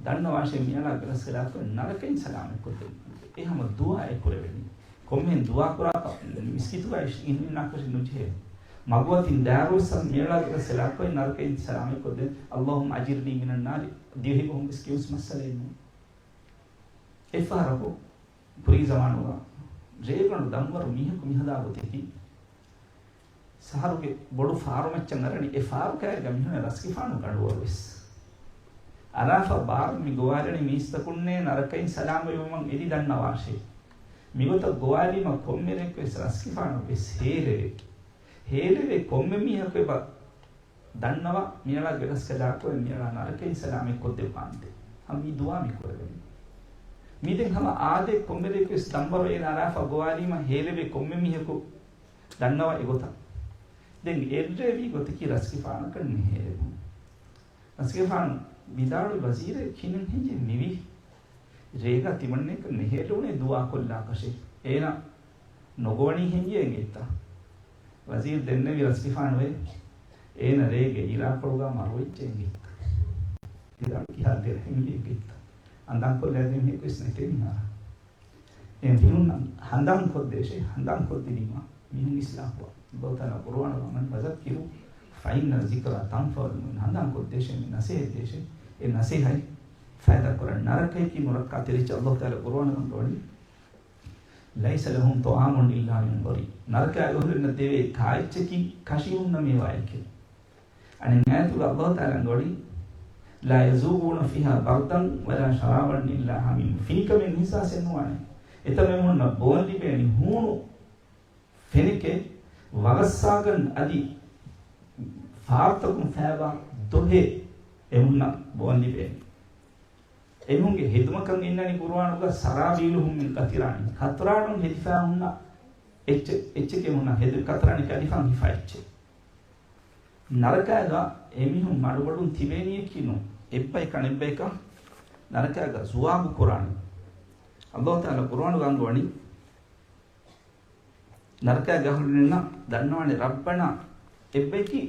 ދަންނަވާށޭ، މިއަޅާ ގެރަސްކަލާކޮ ނަރަކައިން ސަލާމަތްކޮށްދެއްވުން. އެ ހަމަ ދުޢާއެއް ކުރެވެނީ. ކޮންމެހެން ދުޢާ ކުރާކަށް މިސްކިތުގައި އިންނާކަށެއް ނުޖެހޭ. މަގުމަތިން ދާއިރުވެސް ހަމަ މިއަޅާ ގެރަސްކަލާކޮ ނަރަކައިން ސަލާމަތްކޮށްދެން. اللهم أجرني من النار. ދިވެހިބަހުން ވެސް ކިޔުން މައްސަލައެއް ނޫން. އެއްފަހަރަކު ކުރީ ޒަމާނުގަ ރޭގަނޑު ދަންވަރު މީހަކު މިހަދާ ގޮތަކީ، ސަހަރުގެ ބޮޑު ފާރުމައްޗަށް އަރަނީ، އެ ފާރު ކައިރިގަ މިހުންނަ ރަސްގެފާނު ގަނޑުވަރުވެސް. އަރާފަ ބާރު މި ގޮވާލަނީ މީސްތަކުންނޭ ނަރަކައިން ސަލާމަތްވުމަށް އެދި ދަންނަވާށޭ. މިގޮތަށް ގޮވާލީމަ ކޮންމެ ރެއެކުވެސް ރަސްގެފާނުވެސް ހޭލެވޭ. ހޭލެވޭ ކޮންމެ މީހަކު އެބަ ދަންނަވާ، މިއަޅާ ގެރަސްކަލާކޮ މިއަޅާ ނަރަކައިން ސަލާމަތްކޮށްދެއްވާންދޭ. ހަމަ މި ދުޢާ މި ކުރެވެނީ. މި ދެން ހަމަ އާދޭ ކޮންމެ ރެއެކުވެސް ދަންވަރު އޭނަ އަރާފަ ގޮވާލީމަ ހޭލެވޭ ކޮންމެ މީހަކު ދަންނަވާ އެގޮތަށް. ދެން އެއްރޭ ވީ ގޮތަކީ ރަސްގެފާނަކަށް ނެހޭލެވުން. ރަސްގެފާނު ވިދާޅުވި ވަޒީރޭ ކިހިނެއް ހެންޖެ މިވީ؟ ރޭގަ ތިމަންނައަކަށް ނެހޭލެވުނޭ ދުޢާކޮށްލާކަށެއް. އޭނަ ނުގޮވަނީ ހެންޖެ އެނގޭތަ؟ ވަޒީރު ދެންނެވި ރަސްގެފާނުވެ، އޭނަ ރޭގެ އިރާކޮޅުގަ މަރުވެއްޖެ އެނގޭތަ؟ ވިދާޅު ކިހާ ދެރަ ހެންވީ އެނގޭތަ؟ އަނދާންކޮށްލައިދިން މީހަކުވެސް ނެތޭ މިހާރު. އެ މީހުންނަށް ހަނދާން ކޮށްދޭށޭ، ހަނދާން ކޮށްދިނީމަ މީހުން އިސްލާހުވާ. ﷲ ތަޢާލާ ޤުރުއާނުގަ، وَذَكِّرْ فَإِنَّ الذِّكْرَى تَنفَعُ الْمُؤْمِنِينَ. ހަނދާން ކޮށްދޭށޭ، މި ނަސޭހަތް ދޭށޭ. އެ ނަސޭހަތް ފައިދާ ކުރަން. ނަރަކައަކީ ނުރައްކާ ތެރެއްޗެއް. ﷲ ތަޢާލާ ޤުރުއާނުގަ އަންގަވަނީ، لَيْسَ لَهُمْ طَعَامٌ إِلَّا مِنْ ضَرِيعٍ. ނަރަކައިގެ އަހުލުންނަށް ދެވޭ ކާއެއްޗަކީ ކަށި ހުންނަ މޭވާއެކޭ. އަނެއް އާޔަތުގަ ﷲ ތަޢާލާ އަންގަވަނީ، لَا يَذُوقُونَ فِيهَا بَرْدًا وَلَا شَرَابًا إِلَّا حَمِيمًا. ފިނިކަމެއް މިހިސާސެއް ނުވާނެ. އެތަން އެމީހުންނަށް ބޯން ލިބޭނީ ހޫނު ފެނެކޭ، ވަގައްސާގަން އަދި ފާރުތަކުން ފައިބާ ދޮހެއް އެމީހުންނަށް ބޯން ލިބޭނީ. އެމީހުންގެ ހެދުމަކަށް އިންނަނީ ޤުރުއާނުގަ سَرَابِيلُهُمْ مِنْ قَطِرَانٍ. ޤަޠިރާނުން ހެދިފަ ހުންނަ އެއްޗެއް، އެއްޗެކޭ ހުންނަ ހެދު ކަތަރާނި ކަލިފާން ހިފާ އެއްޗެއް. ނަރަކައިގަ އެމީހުން މަޑުމަޑުން ތިބޭނީއަކީ ނޫން. އެއްބަޔަކަށް އަނެއްބަޔަކަށް ނަރަކައިގަ ޒުވާބު ކުރާނެ. އައްލާހު ތަޢާލާ ޤުރުއާނުގަ އަންގަވަނީ، ނަރަކައިގެ އަހުލުންނަށް ދަންނަވާނެ ރައްބަނާ އެއްބަޔަކީ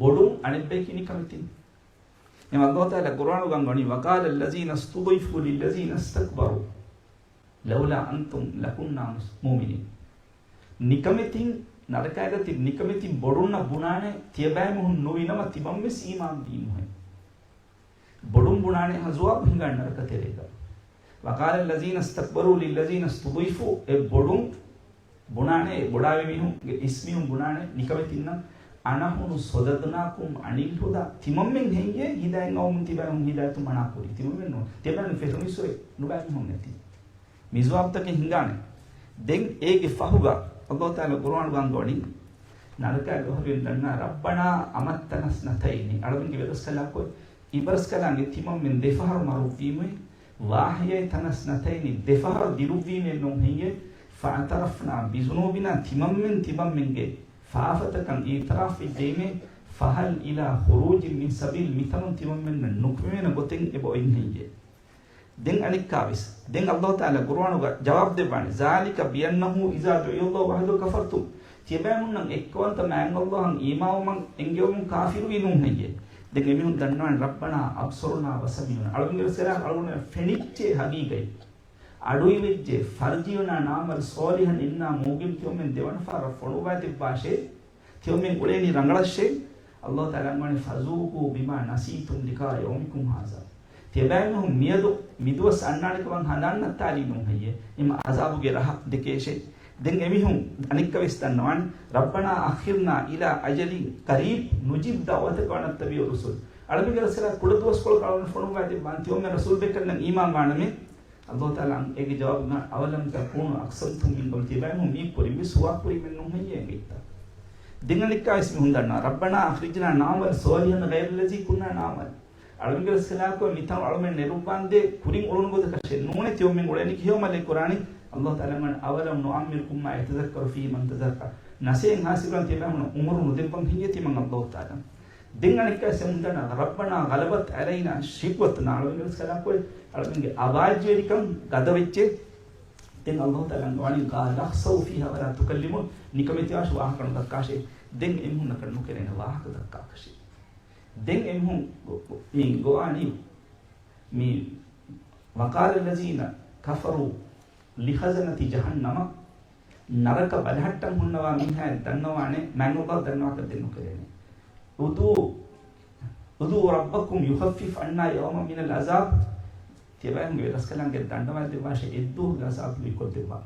ބޮޑުން އަނެއްބަޔަކީ ނިކަމެތިން. އެހެން އައްލާހު ތަޢާލާ ޤުރުއާނުގަ އަންގަވަނީ، وَقَالَ الَّذِينَ اسْتُضْعِفُوا لِلَّذِينَ اسْتَكْبَرُوا لَوْلَا أَنْتُمْ لَكُنَّا مُؤْمِنِينَ. ނިކަމެތިން، ނަރަކައިގަ ތިބި ނިކަމެތިން ބޮޑުންނަށް ބުނާނެ، ތިޔަބައިމީހުން ނުވިނަމަ ތިމަންވެސް އީމާން ވީމުހޭ. ބޮޑުން ބުނާނެ ހަ ޒުވާބު ހިނގާނެ ނަރަކަ ތެރޭގަ. وَقَالَ الَّذِينَ اسْتَكْبَرُوا لِلَّذِينَ اسْتُضْعِفُوا، އެ ބޮޑުން ބުނާނެ، އެ ބޮޑާވި މީހުންގެ އިސް މީހުން ބުނާނެ ނިކަމެތިންނަށް، أَنَحْنُ صَدَدْنَاكُمْ عَنِ الْهُدَىٰ، ތިމަންމެން ހެއްޔޭ ހިދާޔަތް އައުމުން ތިބާމީހުން ހިދާޔަތުން މަނާކުރީ؟ ތިމަންމެން ނޫން. ތިޔަބައިމީހުން ފެށުނީއްސުރެ ނުބައިމީހުން ނެތި. މި ޖަވާބުތަކެއް ހިނގާނެ. ދެން އޭގެ ފަހުގަ އައްލާހު ތަޢާލާ ޤުރުއާނުގަ އަންގަވަނީ، ނަރަކައިގެ އަހުލުން ދަންނަވާ، رَبَّنَا أَمَتَّنَا اثْنَتَيْنِ، އަޅަމެންގެ ވެރަސްކަލާކޮއި، އިބަރަސްކަލާނގެ ތިމަންމެން ދެފަހަރު މަރުވީމޭ، وَأَحْيَيْتَنَا اثْنَتَيْنِ، ދެފަހަރު ދިރުއްވީމޭ ނޫން ހެއްޔޭ، فَاعْتَرَفْنَا بِذُنُوبِنَا، ތިމަންމެން ތިމަންމެންގެ ފާފަތަކަށް އިޢުތިރާފް ވެއްޖެއީމޭ، فَهَلْ إِلَىٰ خُرُوجٍ مِّن سَبِيلٍ، މިތަނުން ތިމަންމެންނަށް ނުކުމެވޭނެ ގޮތެއް އެބަ އޮތް ހެއްޔޭ؟ ދެން އަނެއްކާވެސް، ދެން އައްލާހު ތަޢާލާ ޤުރުއާނުގަ ޖަވާބު ދެއްވާނެ، ذَٰلِكَ بِأَنَّهُ إِذَا دُعِيَ إِلَى اللَّهِ وَحْدَهُ كَفَرْتُمْ، ތިޔަބައިމީހުންނަށް އެއްކަވަންތަ މާތް އައްލާހަށް އީމާންވުމަށް އެންގެވުމުން ކާފިރުވީ ނޫން ހެއްޔޭ؟ ދެން އެމީހުން ދަންނަވާނެ، رَبَّنَا أَبْصَرْنَا وَسَمِعْنَا، އަޅުގަނޑުގެ ވެރިކަލާ އަޅުގަނޑު ފެނިއްޖެ ހަގީގަތް. އަޑުއިވެއްޖެ، فَارْجِعْنَا نَعْمَلْ صَالِحًا إِنَّا مُوقِنُونَ، ތިޔަމެން ދެވަނަ ފަހަރަށް ފޮނުއްވާ ދެއްވާށޭ. ތިޔަމެން އުޅޭނީ ރަނގަޅަށޭ. އައްލާހު ތަޢާލާ އަންގަވަނީ، فَذُوقُوا مَا نَسِيتُمْ لِقَاءَ يَوْمِكُمْ هَٰذَا، ތިޔަބައިމީހުން މިއަދު މިދުވަސް އަންނާނެކަމަށް ހަނދާން ނައްތާލީ ނޫން ހެއްޔޭ؟ އެމަ އަޒާބުގެ ރަހަ ދެކޭށޭ. ދެން އެމީހުން އަނެއްކާވެސް ދަންނަވާނެ، رَبَّنَا أَخِّرْنَا إِلَىٰ أَجَلٍ قَرِيبٍ نُجِبْ دَعْوَتَكَ وَنَتَّبِعِ الرُّسُلَ، އަޅަމެންގެ ރަސޫލާ ކުޑަ ދުވަސްކޮޅަކަށް އަޅުގަނޑު ފޮނުއްވާ ދެއްވާން، ތިޔަމެން ރަސޫލު ބެކަލްނަށް އީމާން ވާނަމޭ. އައްލާހު ތަޢާލާ އޭގެ ޖަވާބުގަ، أَوَلَمْ تَكُونُوا أَقْسَمْتُمْ مِن قَبْلُ، ތިޔަބައިމީހުން މީ ކުރިންވެސް ހުވާކުރީމެއް ނޫން ހެއްޔޭ އެނގިއްތަ؟ ދެން އަނެއްކާވެސް މީހުން ދަންނަވާ، رَبَّنَا أَخْرِجْنَا نَعْمَلْ صَالِحًا غَيْرَ الَّذِي كُنَّا نَعْمَلُ، އަޅަމެންގެ ރަސްކަލާކޮ، މިތަނުން އަޅަމެން ނެރުއްވާންދޭ ކުރިން އުޅުނު ގޮތަކަށޭ ނޫނޭ ތިޔަމެން އުޅެނީ ކިހިވަމާލެއް ކުރާނީ؟ އައްލާހު ތަޢާލާ އަންގަވަނީ، أَوَلَمْ نُعَمِّرْكُم مَّا يَتَذَكَّرُ فِيهِ مَن تَذَكَّرَ، ނަސޭހައިން ހާސިލުކުރަން ތިޔަބައިމީހުންނަށް އުމުރު ނުދެއްވަން ހެއްޔޭ ތިމަން؟ އައްލާހު ތަޢާލާ. ދެން އަނެއްކާވެސް އެމީހުން ދަންނަވާ، رَبَّنَا غَلَبَتْ عَلَيْنَا شِقْوَتُنَا، އަޅަމެންގެ ރަސްކަލާކޮ، އަޅަމެންގެ އަބާއްޖަވެރިކަން ގަދަވެއްޖެ. ދެން އައްލާހު ތަޢާލާ އަންގަވަނީ، قَالَا اخْسَئُوا فِيهَا وَلَا تُكَلِّمُونِ، ނިކަމެތިވާށޭ، ވާހަކަ ނުދައްކާށޭ. ދެން އެމީހުންނަކަށް ނުކެރޭނެ ވާހަކަ ދައްކާކަށެއް. ދެން އެމީހުން ގޮ-، ގޮ-، މި ގޮވާނީ މި، وَقَالَ الَّذِينَ كَفَرُوا لِخَزَنَةِ جَهَنَّمَ، ނަރަކަ ބަލަހައްޓަން ހުންނަވާ މީހާ ދަންނަވާނެ، މާތް އައްލާހު ދަންނަވާކަށް ދެން ނުކެރޭނެ. ادْعُوا، ادْعُوا رَبَّكُمْ يُخَفِّفْ عَنَّا يَوْمًا مِنَ الْعَذَابِ، ތިޔަބައިމީހުންގެ ރަސްކަލާނގެ ދަންނަވާ ދެއްވާށޭ އެއްދުވަހުގެ އަޒާބު ލުއިކޮށްދެއްވާ.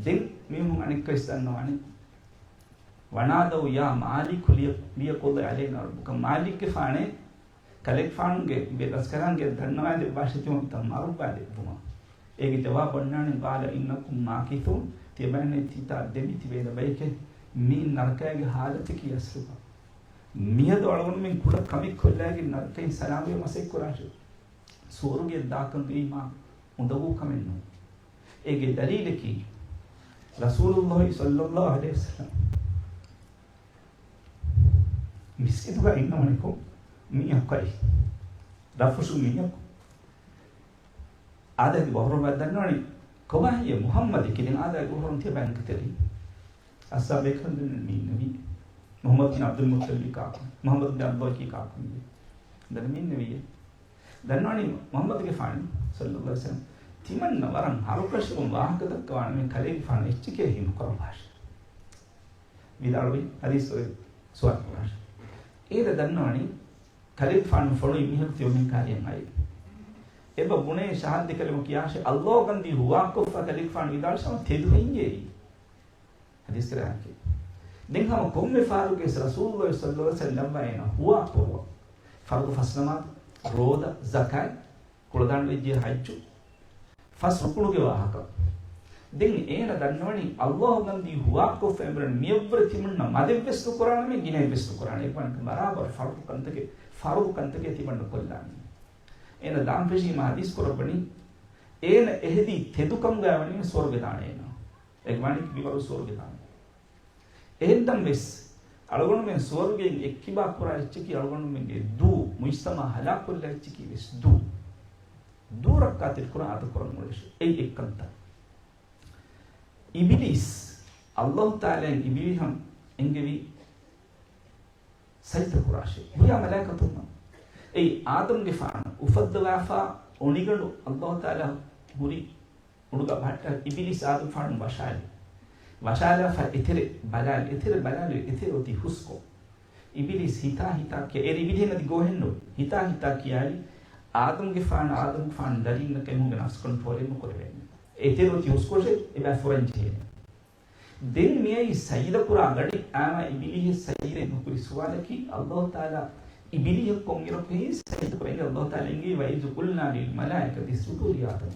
ދެން މީހުން އަނެއްކާވެސް ދަންނަވާނެ، وَنَادَوْا يَا مَالِكُ لِيَقْضِ عَلَيْنَا رَبُّكَ، މާލިކްގެފާނޭ، ކަލޭގެފާނުގެ ވެރި ރަސްކަލާނގެ ދަންނަވާ ދެއްވާށޭ ތިމަން މަރުއްވާ ދެއްވުމަށް. އޭގެ ޖަވާބު އަންނާނެ، قَالَ إِنَّكُم مَّاكِثُونَ، ތިޔަބައިމީހުން ތިތާ ދެމިތިބޭނެ ބައެކޭ މި ނަރަކައިގެ ހާލަތަކީ އަސްލުގަ. މިއަދު އަޅުގަނޑުމެން ކުޑަ ކަމެއް ކޮށްލައިގެން ނަރަކައިން ސަލާމަތްވެ މަސައްކަތްކުރާށޭ. ސުވަރުގެއަށް ދާކަން ދިޔައީ މާ އުނދަގޫ ކަމެއް ނޫން. އޭގެ ދަލީލަކީ، ރަސޫލުﷲ ޞައްލަﷲ ޢަލައިހި ވަސައްލަމް މިސްކިތުގަ އިންނަވަނިކޮށް މީހަކު އައި، ރަށްފުށު މީހަކު އާދައިގެ ބަހުރުވަ ދަންނަވަނީ، ކޮބާ ހެއްޔޭ މުޙައްމަދު ކިހިނެއް އާދައިގެ ބަހުރުން ތިޔަބައިން ކަތެރި؟ އަސްހާބޭކަން ދެންނެވި މީންނެވީ. މުޙައްމަދު ބިން ޢަބްދުލް މުއްޠަލިބް ކާކު؟ މުޙައްމަދު ބިން ޢަބްދުﷲ ކީ ކާކު؟ ދެންނެވިއޭ. ދަންނަވަނީ މުޙައްމަދުގެފާނު ޞައްލަﷲ ޢަލައިހި ވަސައްލަމް ތިމަންނަ ވަރަށް ހަރުކަށިކޮށް ވާހަކަ ދައްކަވާނަމޭ ކަލޭގެފާނު އެއްޗެކޭ ހީނުކުރައްވާށޭ. ވިދާޅުވި ޙަދީޘް ސުވާލު ކުރާށޭ. އޭރަށް ދަންނަވަނީ ކަލޭގެފާނު ފޮނުވި މީހަކު ތިޔަމެން ކާރިއަށް އައި. އެބަ ބުނޭ ޝަހާދަތް ކަލިމަ ކިޔާށޭ، ﷲ ގަންދީ ހުވާކޮށްފަ ކަލޭގެފާނު ވިދާޅުވި ސަމަ ތެދު ހެއްޔޭ؟ ޙަދީޘް ކިޔާކީ. ދެން ހަމަ ކޮންމެ ފަހަރުގެ ރަސޫލުﷲ ޞައްލަﷲ ޢަލައިހި ވަސައްލަމް އޭނަ ހުވާކޮށްފަ. ފަރުޟު ފަސް ނަމާދު، ރޯދަ، ޒަކާތް، ކުޅަދާނަވެއްޖެ ޙައްޖު، ފަސް ރުކުނުގެ ވާހަކަ. ދެން އޭނަ ދަންނަވަނީ ﷲ ގަންދީ ހުވާކޮށްފަ އެނބުރި މިއަށްވުރެ ތިމަންނަ މަދެއްވެސް ނުކުރާނަމޭ، ގިނައެއްވެސް ނުކުރާނަމޭ. އެއްވަނަކަށް ބަރާބަރު ފަރުޟު ކަންތަކެއް، ފަރުޟު ކަންތަކެއް ތިމަންނަ ކޮށްލާނީ. އޭނަ ދާން ފެށީމަ ޙަދީޘް ކުރައްވަނީ، އޭނަ އެހެދި ތެދުކަމުގައި ވަނީ ސުވަރުގެ ދާނެ އޭނަ. އެ ވަނީ މިވަރު ސުވަރުގެ ދާނެ. އެހެންދަން ވެސް އަޅުގަނޑުމެން ސުވަރުގެއިން އެއްކިބާ ކުރާ އެއްޗަކީ އަޅުގަނޑުމެންގެ ދޫ، މުޖްތަމަޢަށް ހަލާކުކޮށްލާ އެއްޗަކީ ވެސް ދޫ. ދޫ ރައްކާތެރިކުރާ އާދަކުރަން އުޅޭށެ. އެއީ އެއްކަންތައް. އިބިލީސް އައްލާހު ތަޢާލާއަށް އިބިލީހަށް އެންގެވި ސަޖިދަ ކުރާށޭ. ހުރިހާ މަލާއިކަތުންނަށް. އެއީ އާދަމްގެފާނަށް އުފައްދަވާފާ އޮނިގަނޑު އައްލާހު ތަޢާލާ ހުރި އުޑުގަ ބަހައްޓާ އިބިލީސް އާދަމްފާނު ވަށާލި. ވަށާލާފަ އެތެރެ ބަލާލި، އެތެރެ ބަލާލި، އެތެރެ އޮތީ ހުސްކޮށް. އިބިލީސް ހިތާ ހިތާ ކިޔާ، އޭރު އިބިލީހެއް ނެތި ގޯހެއްނު. ހިތާ ހިތާ ކިޔާލި، އާދަމްގެފާނު، އާދަމްގެފާނު ދަރީންނަކަށް އެމީހުންގެ ނަފްސު ކޮންޓްރޯލެއް ނުކުރެވޭނެ. އެތެރެ އޮތީ ހުސްކޮށެއް އެބަ ފުރަން ޖެހޭނެ. ދެން މިއައީ ސަޖިދަކުރާ ގަޑި. އާމާ އިބިލީހެއް ސަޖިދަ ނުކުރި ސުވާލަކީ، އައްލާހު ތަޢާލާ އިބިލީހަށް ކޮންއިރަކު ހެއްޔޭ ސަޖިދަކުރަން؟ އައްލާހު ތަޢާލާ އެންގެވި، وَإِذْ قُلْنَا لِلْمَلَائِكَةِ اسْجُدُوا لِآدَمَ.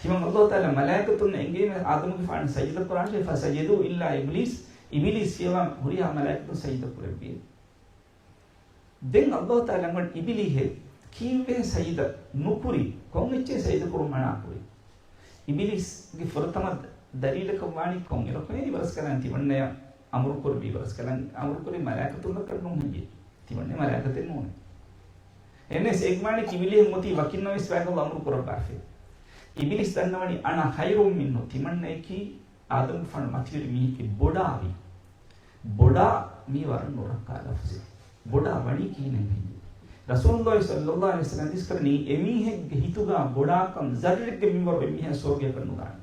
ތިމަން އައްލާހު ތަޢާލާ މަލާއިކަތުންނަށް އެންގެވީމަ އާދަމުގެފާނަށް ސަޖިދަ ކުރާށޭ، فَسَجَدُوا إِلَّا إِبْلِيسَ، އިބިލީސް ފިޔަވާ ހުރިހާ މަލާއިކަތުން ސަޖިދަ ކުރެއްވި. ދެން އައްލާހު ތަޢާލާ އަންގަން އިބިލީހެއް ކީއްވެ ސަޖިދަ ނުކުރީ؟ ކޮން އެއްޗެއް ސަޖިދަ ކުރުން މަނާ ކުރީ؟ އިބިލީސްގެ ފުރަތަމަ ދަ-، ދަލީލަކަށް ވާނީ ކޮން އިރަކު؟ އެ އިބަރަސްކަލާން ތިމަންނަޔަށް އަމުރު ކުރެއްވި، އިބަރަސްކަލާން އަމުރު ކުރީ މަލާއިކަތުންނަކަށް ނޫން ހެއްޔޭ؟ ތިމަންނެ މަލާއިކަތެއް ނޫނޭ. އެންނެސް އެގްމާނި ކިބިލިހެން އޮތީ ވަކިންނަވެސް ވާގޮށް އަމުރު ކުރައްވާފޭ. އިބިލީސް ދަންނަވަނީ، أَنَا خَيْرٌ مِنْهُ، ތިމަންނައަކީ އާދަމްގެފާނު މަތިވެރި މީހެކޭ. ބޮޑާވި. ބޮޑާ މީ ވަރަށް ނުރައްކާ ލަފުޒެއް. ބޮޑާ ވަނީ ކިހިނެއް ހެއްޔޭ؟ ރަސޫލުﷲ ޞައްލަﷲ ޢަލައިހި ވަސައްލަމަ ޙަދީޘް ކުރަނީ، އެމީހެއްގެ ހިތުގަ ބޮޑާކަން ޒައްރެއްގެ މިންވަރު އެމީހާ ސުވަރުގެއަކަށް ނުދާނެ.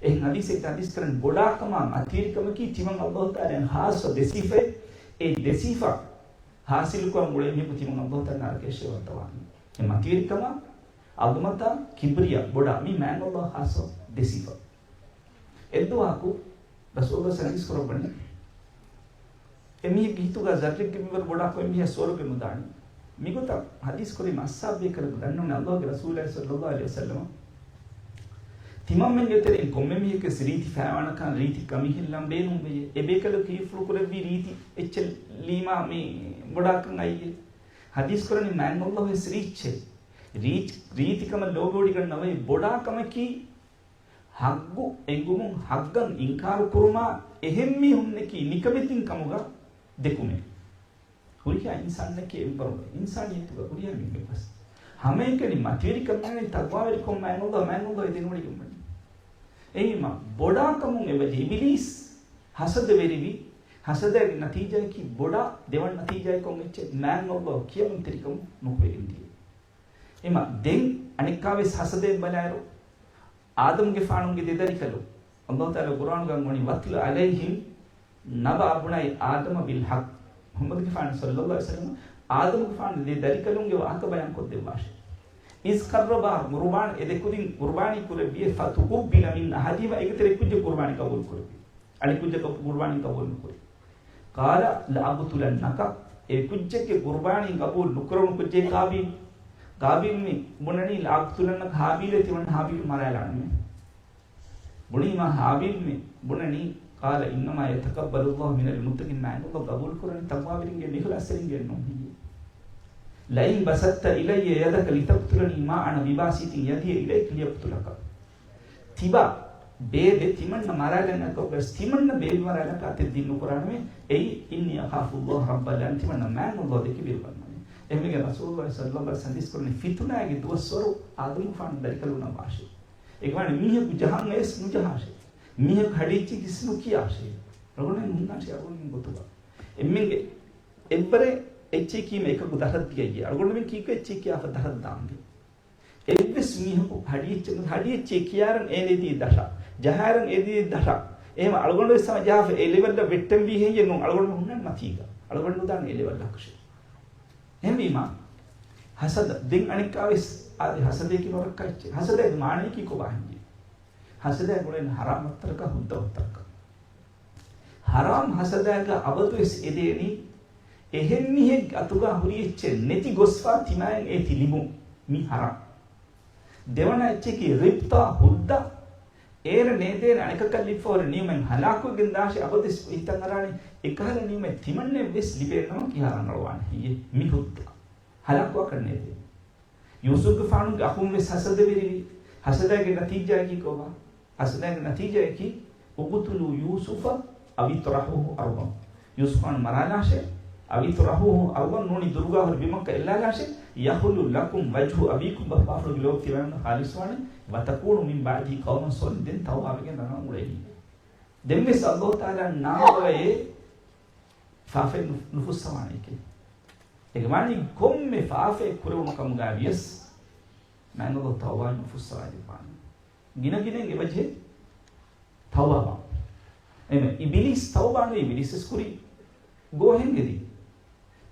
އެހެން ޙަދީޘެއްގަ ޙަދީޘް ކުރަނީ، ބޮޑާކަމާ މަތިވެރިކަމަކީ ތިމަން އައްލާހު ތަޢާލާ އަށް ޚާއްޞަ ދެ ސިފައެއް. އެ ދެ ސިފަ ޙާޞިލުކުރަން އުޅޭ މީހަކު ތިމަން އައްލާހު ތަޢާލާ ނަރަކަޔަށޭ ވައްދަވާނީ. އެ މަތިވެރިކަމާ، ޢަޒުމަތާ، ކިބްރިޔާ، ބޮޑާ، މީ މާތް އައްލާހު ޚާއްޞަ ދެ ސިފަ. އެއްދުވަހަކު ރަސޫލުﷲ ޙަދީޘް ކުރައްވަނީ، އެމީހެއްގެ ހިތުގަ ޒައްރެއްގެ މިންވަރު ބޮޑާކޮށް އެމީހާ ސުވަރުގެ ނުދާނީ. މިގޮތަށް ޙަދީޘް ކުރީމަ އަޞްޙާބު ބޭކަލަކު ދަންނަވަނީ އައްލާހުގެ ރަސޫލާއި ޞައްލަﷲ ޢަލައިހި ވަސައްލަމަ، ތިމަންމެންގެ ތެރެއިން ކޮންމެ މީހެއްގެ ރީތި ފާވާނަކަން ރީތި ކަމިހެއްލަން ބޭނުންވެޔޭ. އެ ބޭކަލަކު ކީއްފުޅު ކުރެއްވީ ރީތި އެއްޗެއް ލީމާ މި ބޮޑާކަން އައިއޭ. ޙަދީޘް ކުރަނީ މާތް އައްލާހު ވެސް ރީއްޗޭ. ރީތި، ރީތިކަމަށް ލޯބިވޮޑިގަންނަވައި ބޮޑާކަމަކީ ޙައްޤު އެނގުމުން ޙައްޤަށް އިންކާރު ކުރުމާ އެހެން މީހުންނަކީ ނިކަމެތިން ކަމުގަ ދެކުމެއް. ހުރިހާ އިންސާނެއްގެ އެއްވަރު އިންސާނިއްޔަތުގަ ހުރިހާ މީހުންގެ ބަސް. ހަމައެކަނި މަތިވެރިކަމާއި ތަޤްވާވެރިކަމާއި މާތް އައްލާހު، މާތް އައްލާހު އެދެން ވަޑިގެންވަނީ. އެހެންވީމަ ބޮޑާކަމުން އެބަޖެހޭ އިބިލީސް ޙަސަދަވެރިވި، ޙަސަދައިގެ ނަތީޖާއަކީ ބޮޑާ، ދެވަނަ ނަތީޖާއަކީ ކޮން އެއްޗެއް؟ މާތް އައްލާހު ކިޔަމަންތެރިކަމުން ނުކުރެވިގެން ދިޔަ. އެހެންވީމަ ދެން އަނެއްކާވެސް ޙަސަދައިން ބަލާއިރު، އާދަމުގެފާނުގެ ދެ ދަރިކަލުން، އައްލާހު ތަޢާލާ ޤުރްއާނުގަ އަންގަވަނީ، وَاتْلُ عَلَيْهِمْ نَبَأَ ابْنَيْ آدَمَ بِالْحَقِّ. މުޙައްމަދުގެފާނު ޞައްލަﷲ ޢަލައިހި ވަސައްލަމަ އާދަމުގެފާނު ދެ ދަރިކަލުންގެ ވާހަކަ ބަޔާންކޮށްދެއްވާށޭ. إِذْ قَرَّبَا قُرْبَانًا، އެ ދެ ކުދިން ޤުރުބާނީ ކުރެއްވިއޭ، فَتُقُبِّلَ مِنْ أَحَدِهِمَا، އޭގެ ތެރެ އެއްކުއްޖަކު ޤުރުބާނީ ޤަބޫލު ކުރެއްވި. އަނެއް ކުއްޖަކަށް ޤުރުބާނީ ޤަބޫލު ނުކުރި. قَالَ لَأَقْتُلَنَّكَ، އެ ކުއްޖެއްގެ ޤުރުބާނީ ޤަބޫލު ނުކުރެވުނު ކުއްޖެއް ޤާބީލު. ޤާބީލު މި ބުނަނީ، لَأَقْتُلَنَّكَ، ހާބީލޭ ތިމަންނަ ހާބީލު މަރާލާނަމޭ. ބުނީމާ ހާބީލު މި ބުނަނީ، قَالَ إِنَّمَا يَتَقَبَّلُ اللَّهُ مِنَ الْمُتَّقِينَ، މާތް އައްލާހު ޤަބޫލު ކުރަނީ ތަޤްވާވެރިންގެ އިޚްލާޞްތެރިންގެ ނޫން ހެއްޔޭ. لَئِنْ بَسَطْتَ إِلَيَّ يَدَكَ لِتَقْتُلَنِي مَا أَنَا بِبَاسِطٍ يَدِيَ إِلَيْكَ لِأَقْتُلَكَ. ތިބާ ބޭބެ ތިމަންނަ މަރާލަން އަކަށްވެސް، ތިމަންނަ ބޭބެ މަރާލަކަށް އަތެއް ދިން ނުކުރާނަމޭ. އެއީ، إِنِّي أَخَافُ اللَّهَ رَبَّ الْعَالَمِينَ، ތިމަންނަ މާތް އައްލާހު ދެކެ ބިރުގަންނަނީ. އެހެންވެގެން ރަސޫލުﷲ ޞައްލަﷲ ޢަލައިހި ވަސައްލަމަ ޙަދީޘް ކުރަނީ، ފިތުނާގެ ދުވަސްވަރު އާދަމުގެފާނު ދަރިކަލުންނަށް ވާށޭ. އެކަމާ މީހަކު ޖަހަން އަޔަސް ނުޖަހާށޭ. މީހަކު ހަޑި އެއްޗެއް ކިސް ނުކިޔާށޭ. ރަގުނެ ހުންނާށޭ އަގުން ގޮތުގަ. އެންމެންގެ އެއްވަރެއް އެއްޗެއް ކީމަ އެކަކު ދަށަށް ދިޔައީ. އަޅުގަނޑުމެން ކީކު އެއްޗެއް ކިޔާފަ ދަށަށް ދާންވީ. އެއްވެސް މީހަކު ހަޑިއެއްޗެއް، ހަޑިއެއްޗެއް ކިޔާރަން އޭނެދީ ދަށަށް، ޖަހާރަން އޭދީ ދަށަށް. އެހެމަ އަޅުގަނޑުވެސް ހަމަ ޖަހާފަ އެ ލެވެލްއަށް ވެއްޓެންވީ ހެއްޔެއް ނޫން. އަޅުގަނޑު ހުންނަން މަތީގަ. އަޅުގަނޑު ދާން އެ ލެވެލްއަކަށެ. އެހެންވީމަ، ހަސަދަ، ދެން އަނެއްކާވެސް އާދެ ހަސަދައަކީ ނުރައްކާ އެއްޗެއް. ހަސަދައިގެ މާނަޔަކީ ކޮބާ ހެއްޔެވެ؟ ހަސަދައިގެ އުޅޭނެ ހަރާމް ވައްތަރަކާ ހުއްދަ ވައްތަރަކާ. ހަރާމް ހަސަދައިގަ އަބަދުވެސް އެދޭނީ އެހެން މީހެއްގެ އަތުގަ ހުރި އެއްޗެއް ނެތި ގޮސްފާ ތިމާއިން އޭތި ލިބުން. މީ ހަރާމް. ދެވަނަ އެއްޗަކީ ޣިބްޠާ ހުއްދަ. އޭރަށް ނޭދޭނެ އަނެކަކަށް ލިބިފަ ހުރި ނިޢުމަތް ހަލާކުވެގެން ދާށޭ، އަބަދުވެސް ހިތަށް އަރާނެ އެކަހަލަ ނިޢުމަތް ތިމަންނެއް ވެސް ލިބޭނަމަ ކިހާ ރަނގަޅުވާނެ ހެއްޔެވެ؟ މި ހުއްދަ. ހަލާކުވާކަށް ނޭދޭނެ. ޔޫސުފްގެފާނުގެ އަޚުން ވެސް ހަސަދަވެރިވި. ހަސަދައިގެ ނަތީޖާއަކީ ކޮބާ؟ ހަސަދައިގެ ނަތީޖާއަކީ، اقتلوا يوسف أو اطرحوه أرضا. ޔޫސުފާނު މަރާލާށޭ، أو اطرحوه أرضا، ނޫނީ ދުރުގާ ހުރި ބިމަކަށް އެއްލާލާށޭ، يخل لكم وجه أبيكم، ބައްޕާފުޅުގެ ލޯބި ތިބާމެންނަށް ޚާލިޞްވާނެ، وتكونوا من بعده قوما صالحين، ދެން ތައުބާވެގެން ރަނގަޅު އުޅޭނީ. ދެންވެސް އައްލާހު ތަޢާލާ ނާގޮވައޭ ފާފައެއް ނު-، ނުފުއްސަވާނެކޭ. އޭގެ މާނަ ކޮންމެ ފާފައެއް ކުރެވުނު ކަމުގައި ވިޔަސް، މާތް އައްލާހު ތައުބާއެއް ނުފުއްސަވާދެއްވާނެ. ގިނަ ގިނައިން އެބަޖެހޭ ތައުބާވާން. އެމެ އިބިލީސް ތައުބާ ނުވި، އިބިލީސް ވެސް ކުރީ ގޯހެއް އެދި.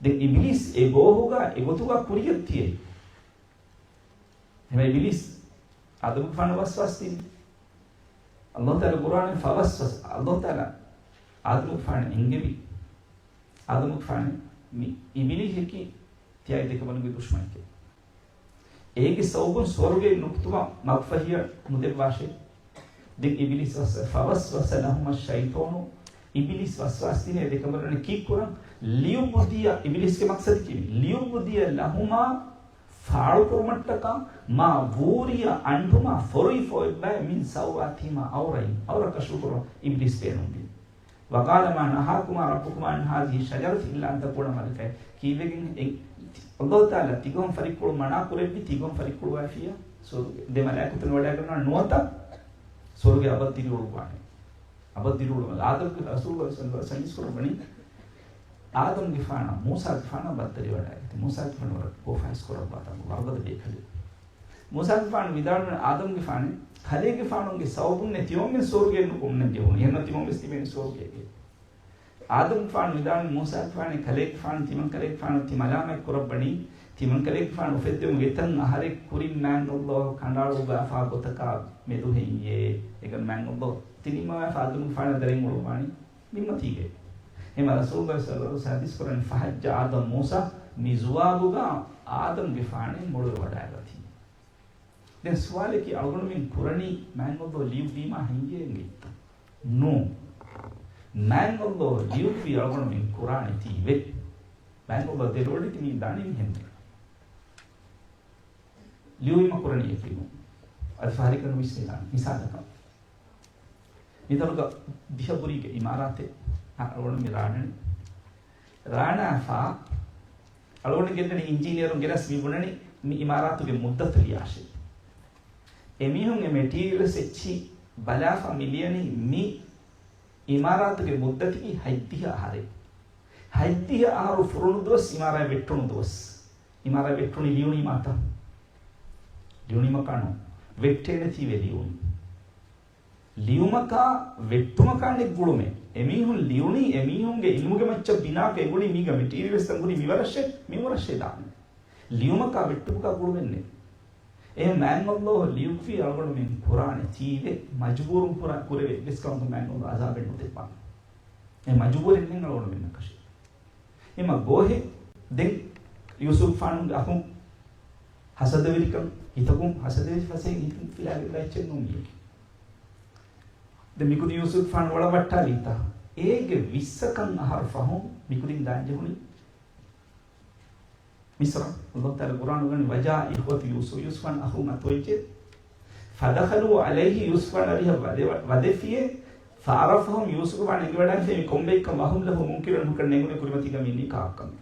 ދެން އިބިލީސް އެ ގޯހުގަ އެގޮތުގަ ކުރިޔަށް ދިޔައީ. އެމެ އިބިލީސް އާދަމުގެފާނަށް ވަސްވާސް ދިނީ. އައްލާހު ތަޢާލާ ޤުރްއާނުގައި ފަވަސްވަސް، އައްލާހު ތަޢާލާ އާދަމުގެފާނަށް އެންގެވި. އާދަމުގެފާނެ މި އިބިލީހަކީ ތިޔާގެ ދެކެވަނުގެ ދުޝްމަނެކޭ. އޭގެ ސަބަބުން ސުވަރުގެ ނުކުތުމަށް މަގުފަހިޔަށް ނުދެއްވާށޭ. ދެން އިބިލީސް ވަސް-، فوسوس لهما الشيطان، އިބިލީސް ވަސްވާސް ދިނޭ ދެކެވަނުގެ ކީއްކުރަން؟ ليبدي، އިބިލީސްގެ މަޤްޞަދަކީ، ليبدي لهما، ފާޅުކުރުމަށްޓަކާ، ما وري عنهما، ފޮރުވިފަ އޮތް ބައެއް، من سوآتهما، އައުރަތް، އައުރަތް ކަޝްފުކުރުން އިބިލީސް ބޭނުންވި. وقال ما نهاكما ربكما عن هذه الشجرة إلا أن تكونا ملكين. ކީއްވެގެން އެ-، އައްލާހު ތަޢާލާ ތިގޮން ފަރިއްކުޅު މަނާ ކުރެއްވި، ތިގޮން ފަރިއްކުޅުވާފިޔާ ސުވަރުގެ ދެ މަލާއިކަތުން ވަޑައިގަންނަވާ ނުވަތަ ސުވަރުގެ އަބަދު ދިރިއުޅުއްވާނެ. އަބަދު ދިރިއުޅުއްވާ. އާދަމްގެ ރަސޫލު ސައްލަﷲު ޢަލައިހި ވަސައްލަމް ވަސް ކުރައްވަނީ އާދަމްގެފާނާ މޫސާގެފާނާ ބައްދަލުވެވަޑައިގަތީ. މޫސާގެފާނު ވަރަށް ކޯފާ ހިސްކުރައްވާތާ ވަރުގަދަ ބޭކަލެއް. މޫސާގެފާނު ވިދާޅުވި އާދަމްގެފާނެ ކަލޭގެފާނުގެ ސަބަބުންނޭ ތިމަންމެން ސުވަރުގެއެއް ނުކުންނަން ޖެހުނީ. އެހެންނަމަ ތިމަންމެން ވެސް ތިބޭނީ ސުވަރުގޭގަ. އާދަމްގެފާނު ވިދާޅުވި މޫސާގެފާނެ ކަލޭގެފާނު ތިމަން ކަލޭގެފާނު ތި މަލާމަތް ކުރައްވަނީ، ތިމަން ކަލޭގެފާނު އުފެއްދެވުމުގެ ތަން އަހަރެއް ކުރިން މާތް އައްލާހު ކަނޑައަޅުއްވާފާ ގޮތަކާ މެދުހެއިއޭ. އެކަން މާތް އައްލާހު ތި ނިންމަވާފަ އާދަމްގެފާނާ ދަރިން އުޅުއްވާނީ ނިންމަތީގައި. އެހެންމަ ރަސޫލު ސައްލަﷲު ޢަލައިހި ވަސައްލަމް ޙަދީޘް ކުރަނީ، فحج آدم موسى، މި ޒުވާބުގަ އާދަމްގެފާނެ މޮޅުވެވަޑައިގަތީ. ދެން ސުވާލަކީ، އަޅުގަނޑުމެން ކުރަނީ މާތް އައްލާހު ލިޔުއްވީމާ ހިނގިގެން އިއްތަ؟ ނޫން. މާތް އައްލާހު ލިޔުއްވީ އަޅުގަނޑުމެން ކުރާނެތީވެ. މާތް އައްލާހު ދެލޯޑިތި މީ ދާނީ މިހެން. ލިޔުއްވީމަ ކުރަނީ އެކިވުން. އަދި ފަހަރެއްގަ ނުވިސްނިދާނެ. މިސާލަކަށް، މިތަނުގަ ދިހަ ބުރީގެ އިމާރާތެއް އަޅުގަނޑު މި ރާނަނީ. ރާނާފާ އަޅުގަނޑު ގެންނަނީ އިންޖިނިއަރުން ގެނެސް މި ބުނަނީ މި އިމާރާތުގެ މުއްދަތު ލިޔާށޭ. އެމީހުން އެ މެޓީރިއަލްސް އެއްޗިހި ބަލާފަ މި ލިޔަނީ މި އިމާރާތުގެ މުއްދަތަކީ ހަތްދިހަ އަހަރެއް. ހަތްދިހަ އަހަރު ފުރުނު ދުވަސް އިމާރާތް ވެއްޓުނު ދުވަސް. އިމާރާތް ވެއްޓުނީ ލިޔުނީމާތަ؟ ލިޔުނީމަކާނު. ވެއްޓޭނެތީވެ ލިޔުނީ. ލިޔުމަކާ ވެއްޓުމަކާ ނެތް ގުޅުމެއް. އެމީހުން ލިޔުނީ އެމީހުންގެ އިލްމުގެ މައްޗަށް ބިނާކޮށް އެ ގުޅީ މީގަ މެޓީރިއަލްސް ދަން ހުރީ މިވަރަށޭ، މިވަރަށޭ ދާނެ. ލިޔުމަކާ ވެއްޓުމަކާ ގުޅުމެއް ނެތް. އެ މާތް އައްލާހު ލިޔުއްވީ އަޅުގަނޑުމެން ކުރާނެ ތީވެ މަޖުބޫރުން ކުރާ ކުރެވޭ އެއްވެސް ކަމަކު މާތް އައްލާހު އަޒާބެއް ނުދެއްވާނެ. އެ މަޖުބޫރެއް ނެތް އަޅުގަނޑުމެންނަކަށެއް. އެމަ ގޯހެއް ދެން ޔޫސުފްފާނުގެ އަޚުން ހަސަދަވެރިކަން ހިތަކުން ހަސަދަވެރި ފަސޭހަ ހިތުން ފިލާގެން ދާ އެއްޗެއް ނޫން މީ. ދެން މިކުދިން ޔޫސުފްފާނު ވަޅަށް ވައްޓާލީތާ. އޭގެ ވިއްސަކަށް އަހަރު ފަހުން މިކުދިން ދާން ޖެހުނީ މިޞްރަށް. އައްލާހު ތަޢާލާ ޤުރްއާނުގަ ވަނީ، وجاء إخوة يوسف، ޔޫސުފްފާނު އަޚުން އަތުވެއްޖެ. فدخلوا عليه، ޔޫސުފްފާނު އަރިހަށް ވަދެ-، ވަދެފިޔޭ. فعرفهم، ޔޫސުފްފާނު އެނގިވަޑައިފި ކޮންބައެއްކަން، وهم له منكرون، ނުކަން ނެގުނެ ކުރިމަތީގަ މި ކާކަން.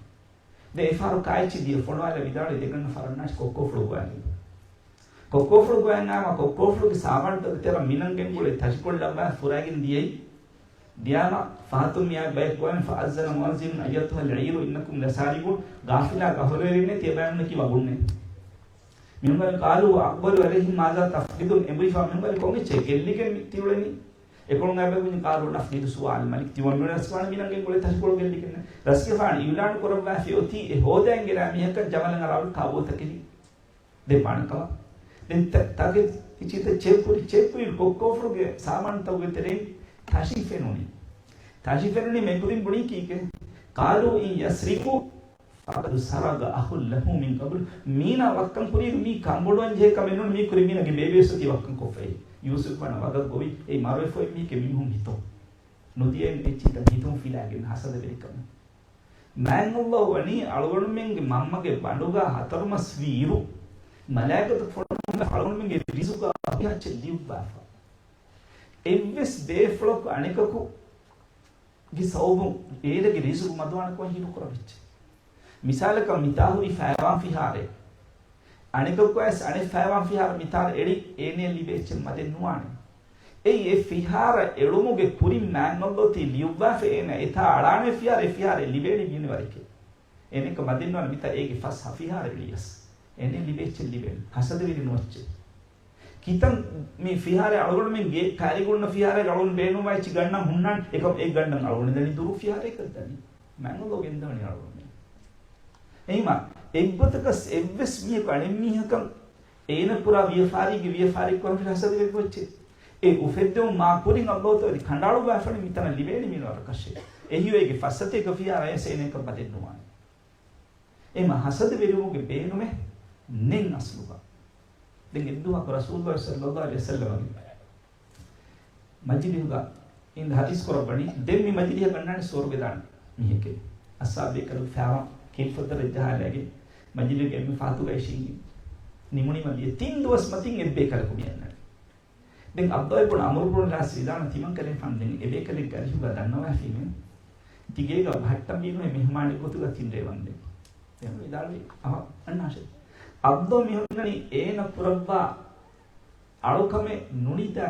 ދެން އެފަހަރު ކާއެއްޗި ދިޔަ ފޮނުވާލަ ވިދާޅުވި ދެގަންނަ ފަރަންނާށި ކޮއްކޯފުޅު ގޮވައިގެން. ކޮއްކޯފުޅު ގޮވައިގެން އާމަ ކޮއްކޯފުޅުގެ ސާމާނުތަކުގެ ތެރަށް މިނަން ގެންގުޅޭ ތަށިކޮޅު ލައްވާ ފުރައިގެން ދިޔައީ. ދިޔާމަ ފަހަތުން މިއާ ބައެއް ގޮވައިގެން، فأذن مؤذن أيتها العير إنكم لسارقون، ޣާފިލާ ގަހުރުވެރިންނޭ ތިޔަބައިމީހުންނަކީ ވަގުންނޭ. މިހުން ވަރި قالوا وأقبلوا عليهم ماذا تفقدون، އެނބުރިފާ މިހުން ވަރި ކޮން އެއްޗެއް ގެއްލިގެން ތިއުޅެނީ؟ އެކޮޅުން އައިބަ ބުނި قالوا نفقد سواء الملك، ތިމަންމެން ރަސްގެފާނު މިނަން ގެންގުޅޭ ތަށިކޮޅު ގެއްލިގެން. ރަސްގެފާނު އިޢުލާނު ކުރައްވާފި އޮތީ އެ ހޯދައިގެން ގެނައި މީހަކަށް ޖަމަލަށް އަރާ ކާބޯތަކެތި ދެއްވާނެ ކަމަށް. ދެން ތަ-، ތަގެ އިޗިތަ ޗެއްކުރި، ޗެއްކުރި ކޮއްކޯފުޅުގެ ސާމާނުތަކުގެ ތެރެއިން ތަށި ފެނުނީ. ތަށި ފެނުނީ މެކުދިން ބުނީ ކީކޭ؟ قالوا إن يسرق فقد سرق أخ له من قبل. މީނާ ވައްކަން ކުރީ މީ ކަނބޮޑުވަން ޖެހޭ ކަމެއް ނޫން، މީ ކުރި މީނަގެ ބޭބެ ވެސް އޮތީ ވައްކަން ކޮށްފައި. ޔޫސުފްފާނަށް ވަގަށް ގޮވި އެ މަރުވެފަ އޮތް މީހެއްގެ މީހުން ހިތުން ނުދިޔައިން އެއްޗިތަ ހިތުން ފިލާގެން ހަސަދަވެރިކަމެއް. މާތް އައްލާހު ވަނީ އަޅުގަނޑުމެންގެ މަންމަގެ ބަނޑުގަ ހަތަރު މަސް ވީއިރު، މަލާއިކަތު ފޮނުވި އަޅުގަނޑުމެންގެ ރިޒުގާ ހުރިހާ އެއްޗެއް ލިޔުއްވާފަ. އެއްވެސް ބޭފުޅަކު އަނެކަކު ގެ ސަބަބުން އޭނަގެ ރިޒުގު މަދުވާނެކަމަށް ހީނުކުރަވިއްޖެ. މިސާލަކަށް މިތާ ހުރީ ފައިވާން ފިހާރައެއް. އަނެކަކު އައިސް އަނެއް ފައިވާން ފިހާރަ މިތާރަ އެޅި އޭނަޔަށް ލިބޭ އެއްޗެއް މަދެއް ނުވާނެ. އެއީ އެ ފިހާރަ އެޅުމުގެ ކުރިން މާތް ﷲ ތި ލިޔުއްވާފަ އޭނަ އެތާ އަޅާނެ ފިހާރަ އެ ފިހާރަ އެ ލިބޭނީ މިންވަރެކޭ. އޭނައަކަށް މަދެއް ނުވާނެ މިތާ އޭގެ ފަސް ހަ ފިހާރަ އެޅިޔަސް. އޭނަ ލިބޭ އެއްޗެއް ލިބޭނެ. ހަސަދަވެރި ނުވައްޗޭ. ކިތަން މި ފިހާރަ އަޅުގަނޑުމެން ގޭ ކައިރިގަންނަ ފިހާރަ އަޅުގަނޑު ބޭނުންވާ އެއްޗި ގަންނަ ހުންނާން އެކަމް އެ ގަންނަން އަޅުގަނޑު ދަނީ ދުރު ފިހާރައަކަށް ދަނީ. މާތް ﷲ ގެންދަވަނީ އަޅުގަނޑުމެން. އެހިމާ އެއްގޮތަކަސް އެއްވެސް މީހަކު އަނެއް މީހަކަށް އޭނަ ކުރާ ވިޔަފާރީގެ ވިޔަފާރި ކުރަން ހަސަދަވެރި އެއްޗެއް. އެ އުފެއްދެވުން މާ ކުރިން ﷲ ތައް އަދި ކަނޑައަޅުވާފަނި މިތަނަށް ލިބޭނީ މިންވަރަކަށޭ. އެހިވޭ އޭގެ ފައްސަތޭކަ ފިހާރަ އައިސް އޭނައަކަށް މަދެއް ނުވާނެ. އެހިމާ ހަސަދަވެރިވުމުގެ ބޭނުމެއް ނެތް އަސްލުގަ. ދެން އެއްދުވަހަކު ރަސޫލުﷲ ޞައްލަﷲ ޢަލައިހި ވަސައްލަމަގެ މަޖިލިހުގަ އިން ހަދީސް ކުރައްވަނީ، ދެން މި މަޖިލިހަށް ގަންނާނެ ސުވަރުގެ ދާން މީހެކޭ. އަސްހާބު ބޭކަލު ފައިވާން ކީރިފޮއްދަރަށް ޖަހާލައިގެން މަޖިލިހުގެ އެންމެ ފަހަތުގަ އިށީން ނިމުނީމަ ދިޔަ ތިން ދުވަސް މަތިން އެއްބޭކަލަކު މި އަންނަނީ. ދެން ޢަބްދުﷲ ބުން ޢަމްރު ބުން ޢާޞް ވިދާޅު ތިމަން ކަލޭފާނު ދެން އެބޭކަލެއްގެ އަރިހުގަ ދަންނަވާފީމޭ. ތި ގޭގަ ބަހައްޓަންވީނުހޭ މެހުމާނެއް ގޮތުގަ ތިން ރޭ ވަންދެން. ދެން ވިދާޅުވި އަހަ އަންނާށޭ. ޢަބްދުﷲ މި ހުންނަނީ އޭނަ ކުރައްވާ އަޅުކަމެއް ނުނިދާ